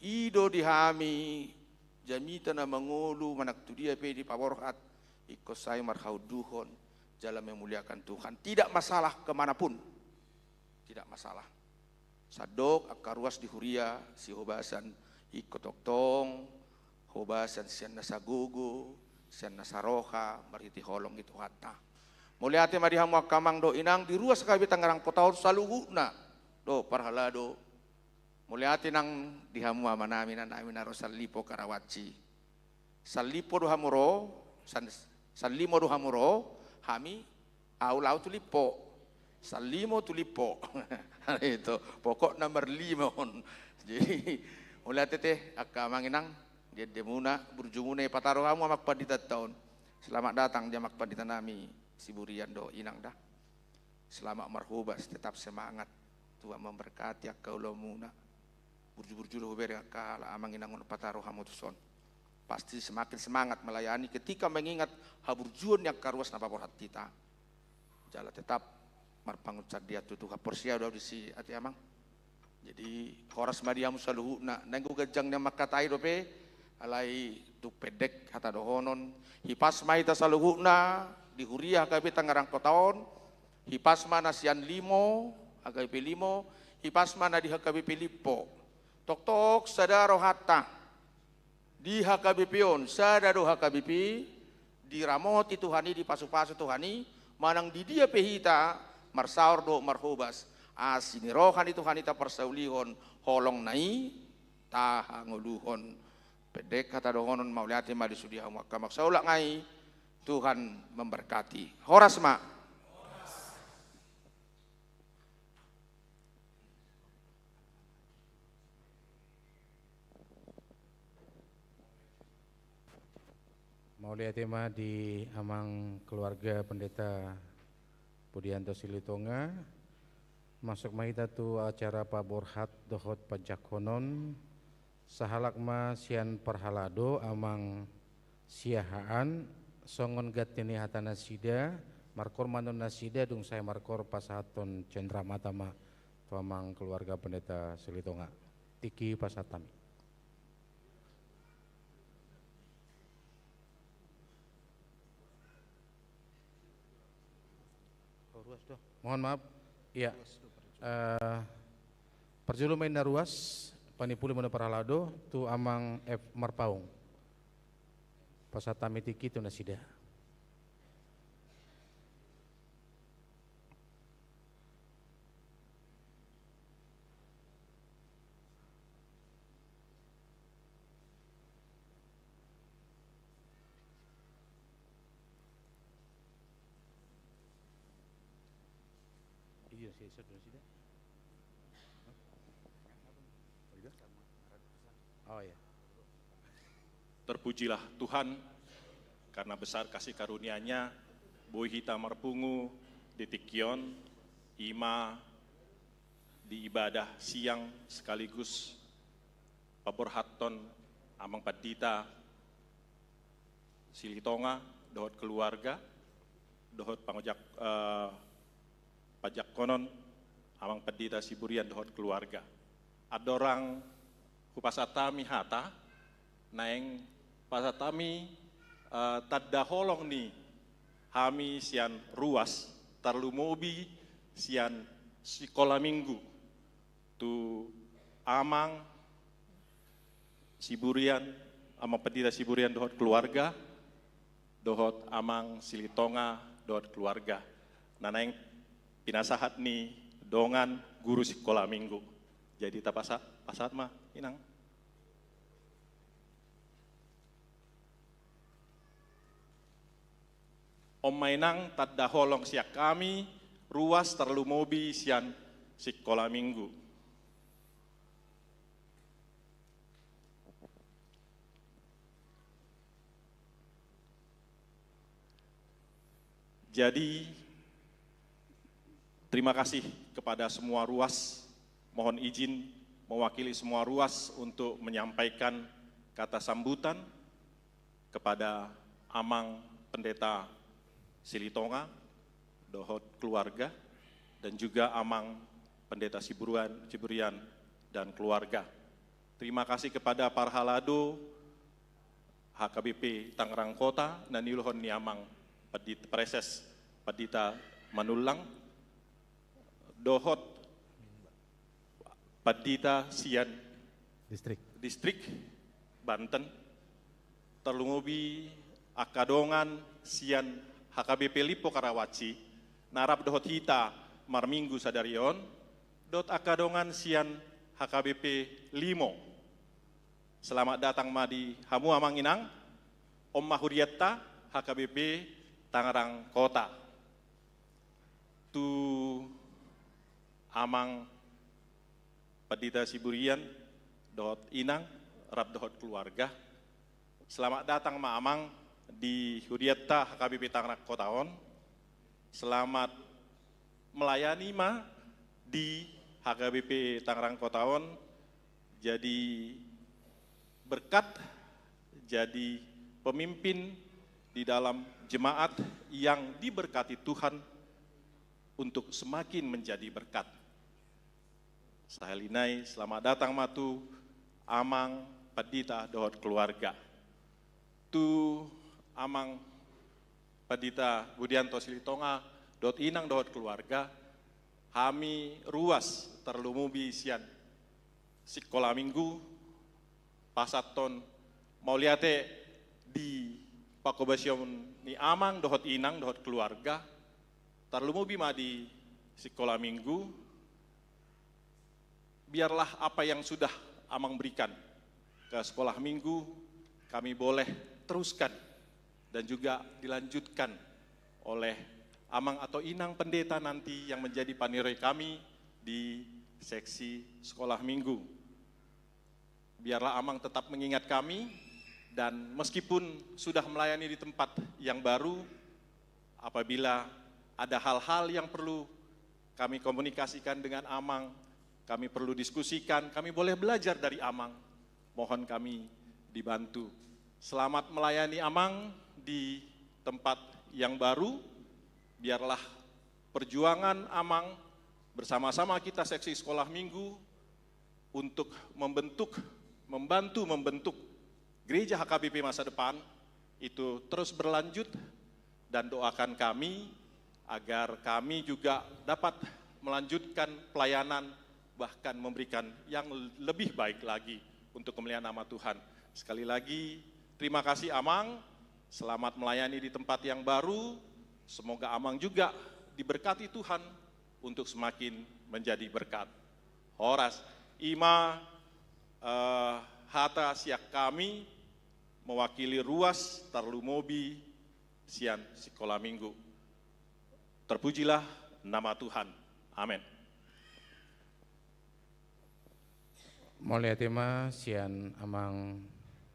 I do di hami jamita na mangolu, manang tu dia pe dipaborhat, ingkon sai marhaunduhon jala memuliakan Tuhan. Tidak masalah ke mana pun. Tidak masalah. Sandok angka ruas di huria sihobasan, ingkon tongtong hobasan sian nasa gogo, sian nasa roha, marhite holong ni Tuhanta. Mauliate ma di hamu angka amang dohot inang di ruas HKBP Tangerang Kota on saluhutna, dohot parhalado. Mauliate nang di hamu amanami, inanami na ro sian Limpo Karawaci. Sian Limpo do hamu ro, sian, sian Limpo do hamu ro, hami, au laho tu Limpo. Sian Limpo tu Limpo. Itu, pokokna marlima on. Jadi, mauliate ate, angka amang inang, di endemuna, burjumuna i pataru hamu amang pandita taon. Selamat datang di amang pandita nami, Siburian dohot inang da. Selamat marhobas, tetap semangat. Tuhan memberkati angka ulaonmuna. Burju-burju do hubereng angka halak amang inang on pataru hamu tuson. Pasti semakin semangat melayani ketika mengingat haburjuon ni angka ruas na paborhat hita. Jala tetap marpangunsandean tu Tuhan. Porsea do au disi ate amang. Jadi, horas ma di hamu saluhutna. Naeng ganjang nian mangkatai dope, alai tung pendek hata dohonon. Hipas ma hita saluhutna di huria HKBP Tangerang Kota on. Hipas ma na sian Limpo, HKBP Limpo. Hipas ma na di HKBP Limpo. Toktok sada rohanta di H K B P on, sada do H K B P, diramoti Tuhan i, dipasupasu Tuhan i, manang di dia pe hita marsaor dohot marhobas, asi ni roha ni Tuhan i taparsaulihon, holong na i tahangoluhon. Pendek hata dohonon, mauliate ma di sude hamu angka amang saulak nai. Tuhan memberkati. Horas ma. Mauliate ma di amang keluarga Pendeta Budianto Silitonga. Masuk ma hita tu acara paborhat dohot panjangkonon. Sahalak ma sian parhalado, amang Siahaan, songon ganti ni hata nasida, markoor ma annon nasida, dung sae markoor pasahathon cenderamata ma tu amang keluarga Pendeta Silitonga. Tingki pasahat hami. Mohon maaf. Iya. Eh, parjolo ma inna ruas, panipuli ma annon parhalado, tu amang F Marpaung. Pasahat hami tingki tu nasida. Iya, saya sadar sudah. Oh, iya. Terpujilah Tuhan, karena besar kasih karunia-Nya, boi hita marpungu di tingki on, i ma di ibadah siang sekaligus paborhathon Amang Pandita Silitonga dohot keluarga, dohot pangojak, eh, panjangkonon Amang Pandita Siburian dohot keluarga. Andorang hupasahat hami hata, naeng pasahat hami, eh, tanda holong ni hami sian ruas, tarlumobi sian sikola minggu, tu Amang Siburian, Amang Pandita Siburian dohot keluarga, dohot Amang Silitonga dohot keluarga. Na naeng pinasahat ni dongan guru sikola minggu. Jadi tapasa-, pasahat ma, Inang. On ma, Inang, tanda holong sian hami ruas, tarlumobi sian sikola minggu. Jadi, terima kasih kepada semua ruas. Mohon izin mewakili semua ruas untuk menyampaikan kata sambutan kepada Amang Pendeta Silitonga dohot keluarga, dan juga Amang Pendeta Siburuan-, Siburian dan keluarga. Terima kasih kepada parhalado H K B P Tangerang Kota, na niuluhon ni Amang Pandit-, Praeses Pandita Manullang, dohot pandita sian distrik, distrik Banten, tarlumobi angka dongan sian H K B P Limpo Karawaci, na rap dohot hita marminggu sadari on, dohot angka dongan sian H K B P Limo. Selamat datang ma di hamu, Amang Inang. On ma hurianta H K B P Tangerang Kota. Tu Amang Pandita Siburian dohot Inang, rap dohot keluarga. Selamat datang ma, Amang, di hurianta H K B P Tangerang Kota on. Selamat melayani ma di H K B P Tangerang Kota on, jadi berkat, jadi pemimpin di dalam jemaat yang diberkati Tuhan untuk semakin menjadi berkat. Sahali nai, selamat datang ma tu Amang Pandita dohot keluarga. Tu Amang Pandita Budianto Silitonga dohot Inang dohot keluarga, hami ruas tarlumobi sian sikola minggu, pasahathon mauliate di panghobasion ni amang dohot inang dohot keluarga, tarlumobi ma di sikola minggu. Biarlah apa yang sudah amang berikan ke sekolah minggu, kami boleh teruskan dan juga dilanjutkan oleh amang atau inang pendeta nanti yang menjadi paniroi kami di seksi sekolah minggu. Biarlah amang tetap mengingat kami, dan meskipun sudah melayani di tempat yang baru, apabila ada hal-hal yang perlu kami komunikasikan dengan amang, kami perlu diskusikan, kami boleh belajar dari amang, mohon kami dibantu. Selamat melayani amang di tempat yang baru. Biarlah perjuangan amang bersama-sama kita seksi sekolah minggu untuk membentuk, membantu membentuk gereja H K B P masa depan itu terus berlanjut, dan doakan kami agar kami juga dapat melanjutkan pelayanan, bahkan memberikan yang lebih baik lagi untuk kemuliaan nama Tuhan. Sekali lagi, terima kasih amang, selamat melayani di tempat yang baru. Semoga amang juga diberkati Tuhan untuk semakin menjadi berkat. Horas, i ma, eh, hata sian hami mewakili ruas tarlumobi sian sikola minggu. Terpujilah nama Tuhan. Amen. Mauliate ma sian amang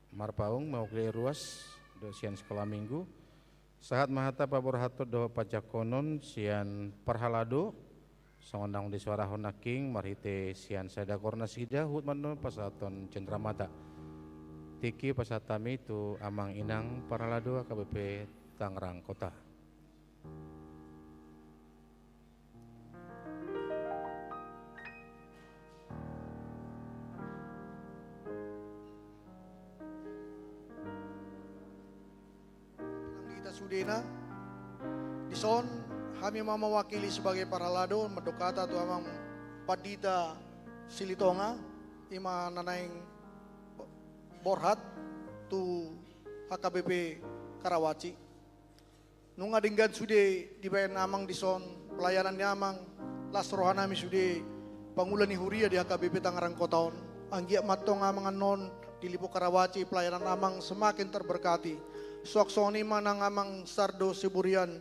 marpaung mewakili ruas dohot sian sikola minggu. Sahat ma hata paborhathon dohot panjangkonon sian parhalado, songon naung disuarahon nangkin marhite sian sada kornasida, huhut ma annon pasahathon cenderamata. Tingki pasahat hami tu amang inang parhalado H K B P Tangerang Kota. Di hita sudena, dison hami ma mewakili sebagai parhalado mandok hata tu amang pandita Silitonga, i ma na naeng borhat tu H K B P Karawaci. Nunga denggan sude dibaen amang dison pelayanan ni amang, las roha nami sude pangula ni huria di H K B P Tangerang Kota on. Anggiat ma antong amang annon di Lipo Karawaci pelayanan amang semakin terberkati. Suang songon i ma nang amang Sardo Siburian,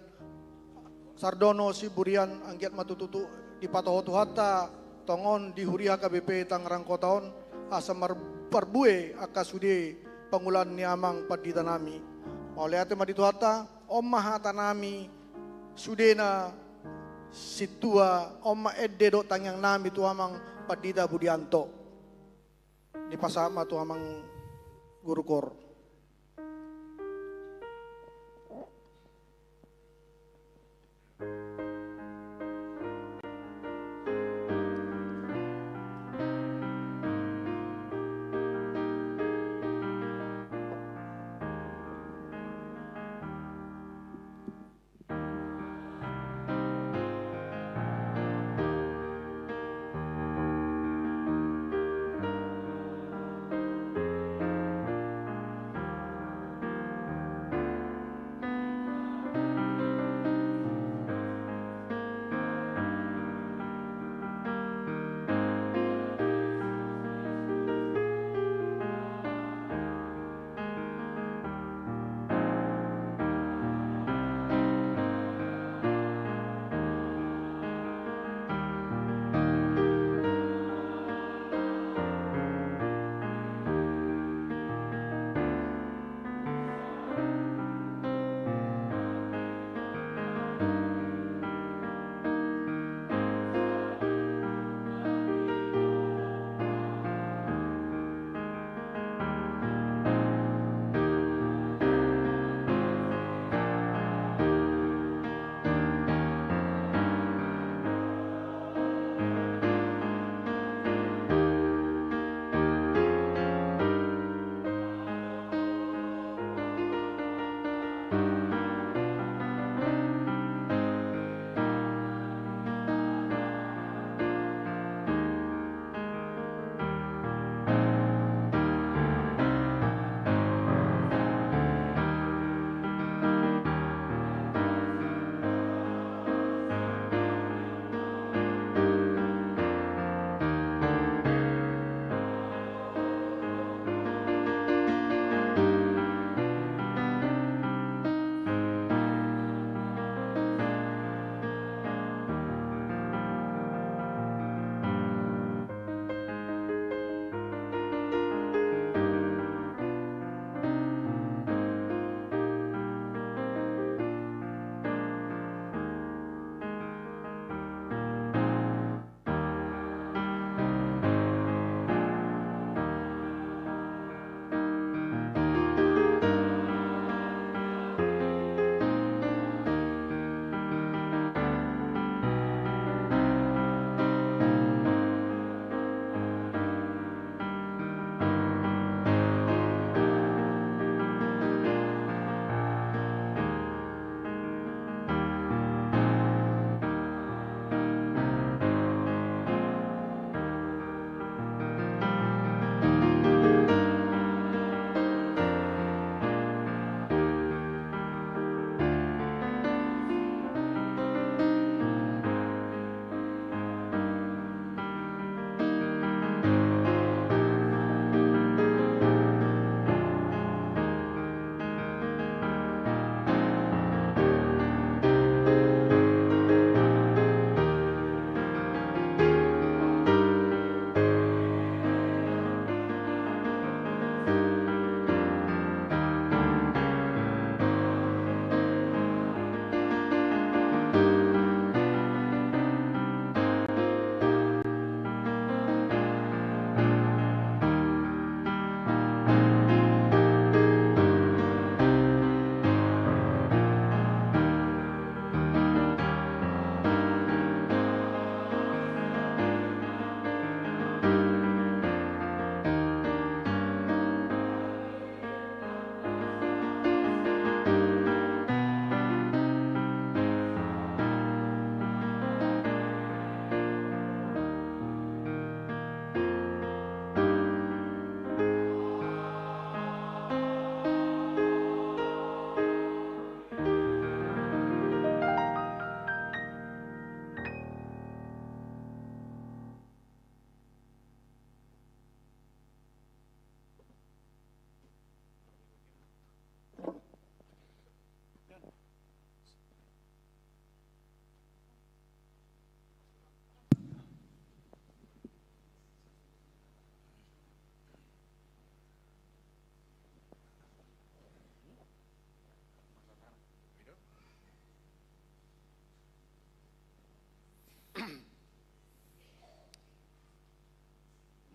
Sardono Siburian, anggiat ma tutu dipatoho Tuhanta tongon di huria H K B P Tangerang Kota on, asa mar-, marbue angka sude pangulaan ni amang pandita nami. Mauliate ma di Tuhanta. On ma hata nami sudena sintua, on ma ende dohot tangiang nami tu amang pandita Budianto. Dipasahat ma tu amang guru kor.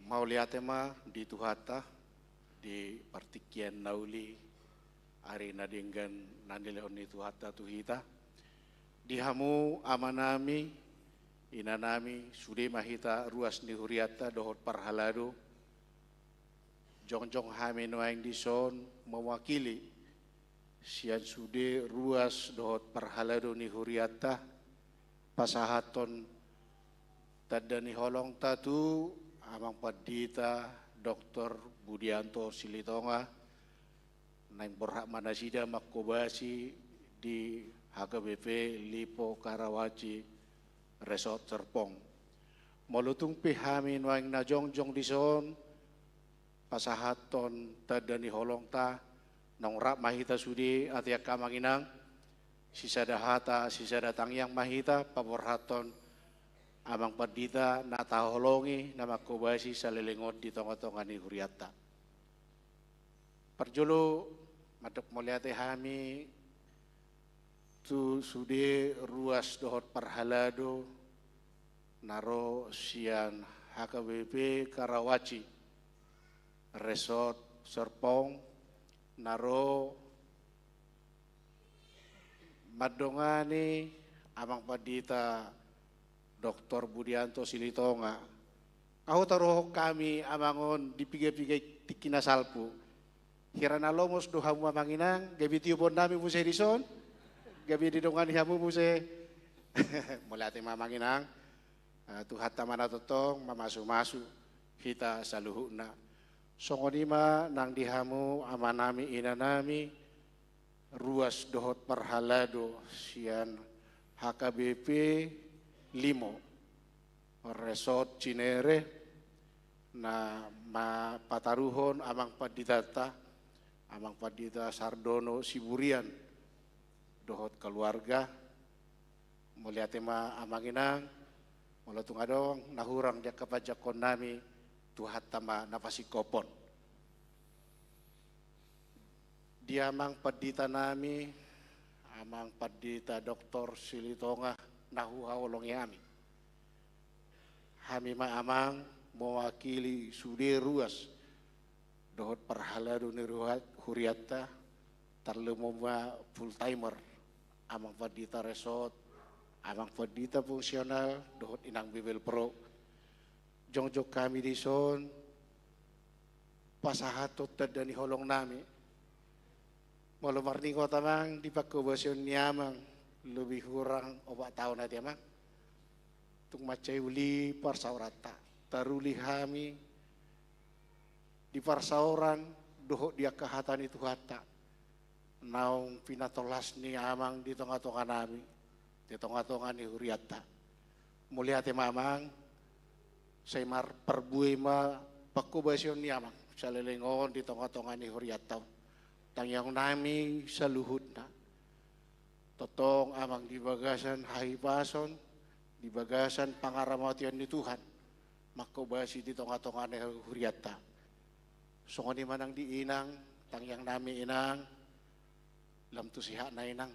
Mauliate ma di Tuhanta di partingkian na uli, ari na denggan na nilehon ni Tuhanta tu hita. Di hamu amanami, inanami, sude ma hita ruas ni hurianta dohot parhalado. Jongjong hami nuaeng dison mewakili sian sude ruas dohot parhalado ni hurianta, pasahathon tanda ni holongta tu Amang Pandita Doktor Budianto Silitonga, naeng borhat ma nasida manghobasi di H K B P Lipo Karawaci Resort Serpong. Molo tung pe hami nuaeng na jongjong dison pasahathon tanda ni holongta, naung rap ma hita sude, ate angka amang inang, sisada hata sisada tangiang ma hita paborhathon Amang Pandita na taholongi na manghobasi saleleng on di tongatonga ni hurianta. Parjolo, mandok mauliate hami tu sude ruas dohot parhalado na ro sian H K B P Karawaci Resort Serpong, na ro mandongani Amang Pandita Doktor Budianto Silitonga. Ahu taruhon hami amang on di piga-piga tingki na salpu. Hira na lomos do hamu amang inang, gabe tiopon nami muse dison, gabe didongani hamu muse. Mauliate ma amang inang. Ah, Tuhanta ma na tongtong mamasumasu hita saluhutna. Songon i ma nang di hamu amanami inanami, ruas dohot parhalado sian H K B P Limo Resort Cinere, na ma-, pataruhon Amang Panditanta, Amang Pandita Sardono Siburian dohot keluarga. Mauliate ma amang inang, molo tung adong na hurang di angka panjangkon nami, Tuhanta ma na pasingkophon. Di Amang Pandita nami, Amang Pandita Doktor Silitonga na huhaholongi hami. Hami ma amang mewakili sude ruas dohot parhalado ni ruhat-, hurianta, tarlumobi ma full timer, Amang Pandita Resort, Amang Pandita Fungsional, dohot Inang Bibelvrouw. Jongjong hami dison pasahathon tanda ni holong nami. Molo marningot amang di panghobasion ni amang, lobi hurang opat taon ate amang, tung mansai uli parsaoranta. Taruli hami di parsaoran dohot di angka hata ni Tuhanta naung pinatolhas ni amang di tongatonga nami, di tongatonga ni hurianta. Mauliate ma amang, sai mar-, parbue ma panghobasion ni amang saleleng on di tongatonga ni hurianta on. Tangiang nami saluhutna, tongtong amang di bagasan hahipason, di bagasan pangaramotion ni Tuhan, manghobasi di tongatonga ni hurianta. Songon i ma nang di inang, tangiang nami inang, lam tu sehatna inang,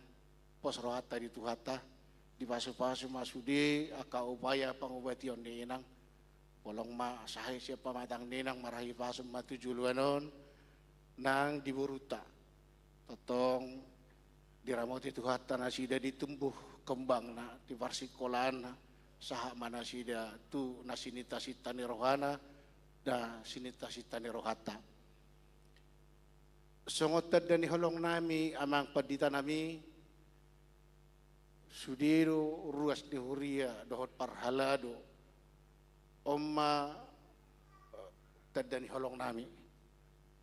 pos rohanta di Tuhanta, dipasupasu ma sude angka upaya pangobation ni inang. Holong ma sahat sian pamatang ni inang, marhahipason ma tu joloan on, nang di borunta. Tongtong diramoti Tuhanta nasida di tumbuh kembangna, di parsikolaanna, sahat ma nasida tu na sinintasinta ni rohana, na sinintasinta ni rohanta. Songon tanda ni holong nami, amang pandita nami, sude do ruas ni huria dohot parhalado. On ma, eh, tanda ni holong nami.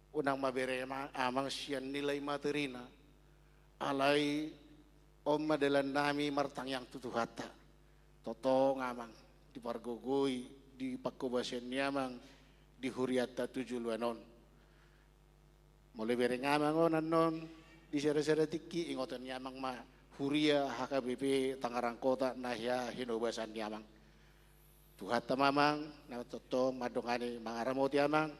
Unang ma bere ma-, amang sian nilai materina. Alai on ma dalan nami martangiang tu Tuhanta. Tongtong amang, dipargogoi, di panghobasion ni amang, di hurianta tu joloan on. Molo ibereng amang on annon, di sada-sada tingki, ingoton ni amang ma huria H K B P Tangerang Kota na hea hinobasan ni amang. Tuhanta ma amang, na tongtong mandongani mangaramoti amang,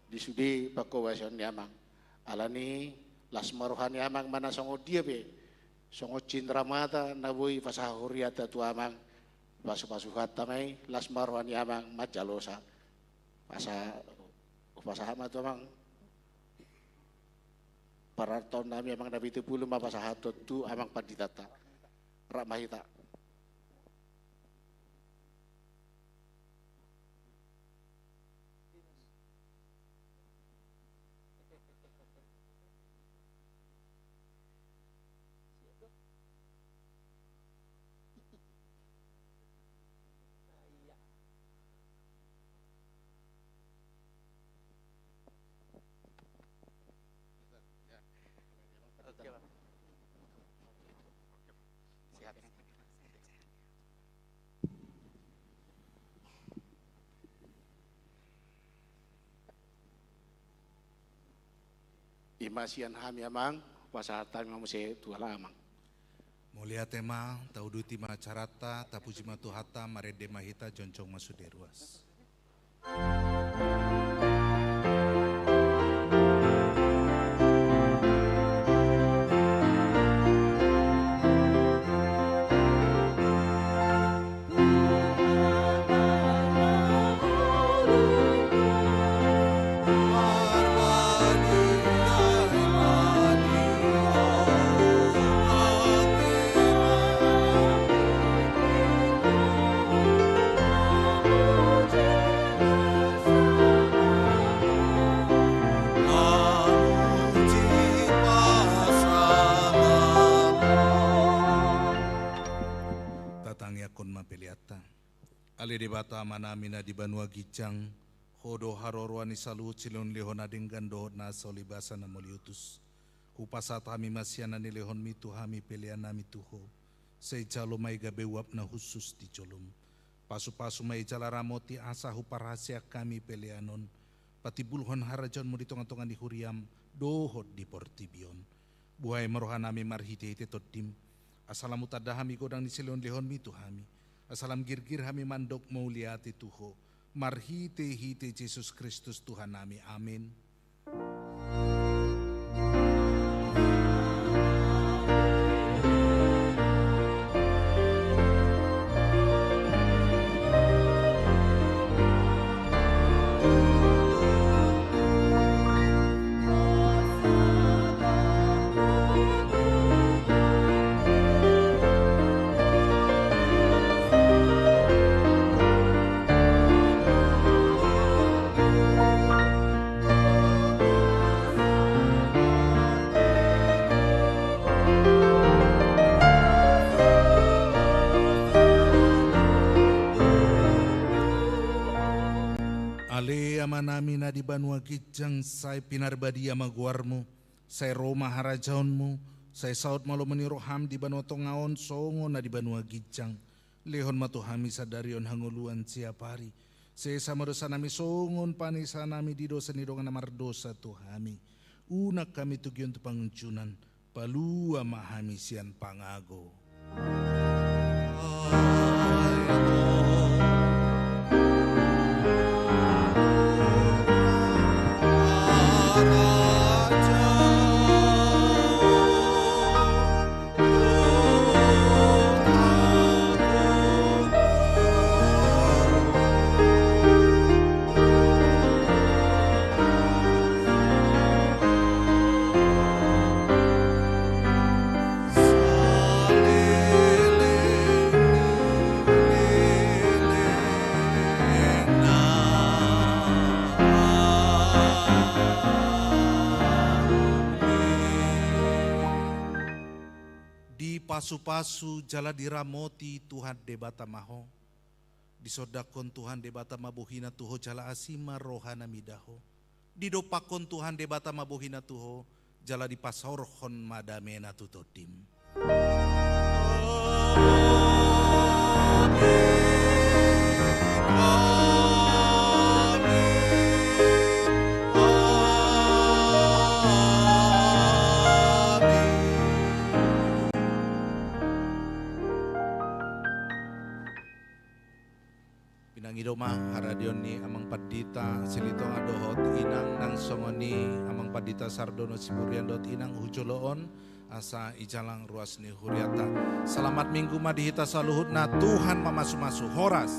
di sude panghobasion ni amang. Alani, las ma roha ni amang ma na songon dia pe, songon cindramata na boi pasahat hurianta tu amang, pasu-pasu Tuhanta ma i, las ma roha ni amang manjalosa. Asa hupasahat ma tu amang parartaon nami, amang na pitu pulu ma pasahaton tu amang panditanta. Rap ma hita. Oke, Bang. Sehat. I ma sian hami amang, pasahat hami ma muse tu halak amang. Mauliate ma, tauduti ma acaranta, tapuji ma Tuhanta, marende ma hita, jongjong ma sude ruas. Tatangianghon ma peleanta. Ale Debata Amanami na di banua ginjang, Ho do haroroan ni saluhut silehonlehon na denggan dohot nasa ulibasa na mauliutus. Hupasahat hami ma sian na nilehonmi tu hami peleannami tu Ho. Sai jalo ma i gabe uap na hushus di jolom. Pasupasu ma i jala ramoti asa huparhaseang hami pelean on patimbulhon harajaonmu di tongatonga ni huriam dohot di portibi on. Buhai ma rohanami marhitehite Tondim, asa lam hutanda hami godang ni silehonlehonmi tu hami, asa lam girgir hami mandok mauliate tu Ho, marhitehite Jesus Kristus Tuhannami. Amen. Ale Amanami na di banua ginjang, sai pinarbadia ma goarmu, sai ro ma harajaonmu, sai saut ma lomo ni roham di banua tonga on songon na di banua ginjang. Lehon ma tu hami sadari on hangoluan siapari. Sesa ma dosanami songon panesanami di dosa ni dongan na mardosa tu hami. Unang hami togihon tu pangunjunan, palua ma hami sian pangago. Dipasupasu jala diramoti Tuhan Debata ma ho. Disondangkon Tuhan Debata ma bohina tu ho jala asi ma rohana mida ho. Didompakkon Tuhan Debata ma bohina tu ho jala dipasaorhon ma damena tu tondim. Pinangido ma haradeon ni Amang Pandita Silitonga dohot Inang, nang songon i Amang Pandita Sardono Siburian dohot Inang hu jolo on, asa ijalang ruas ni hurianta. Selamat Minggu ma di hita saluhutna, Tuhan mamasumasu. Horas.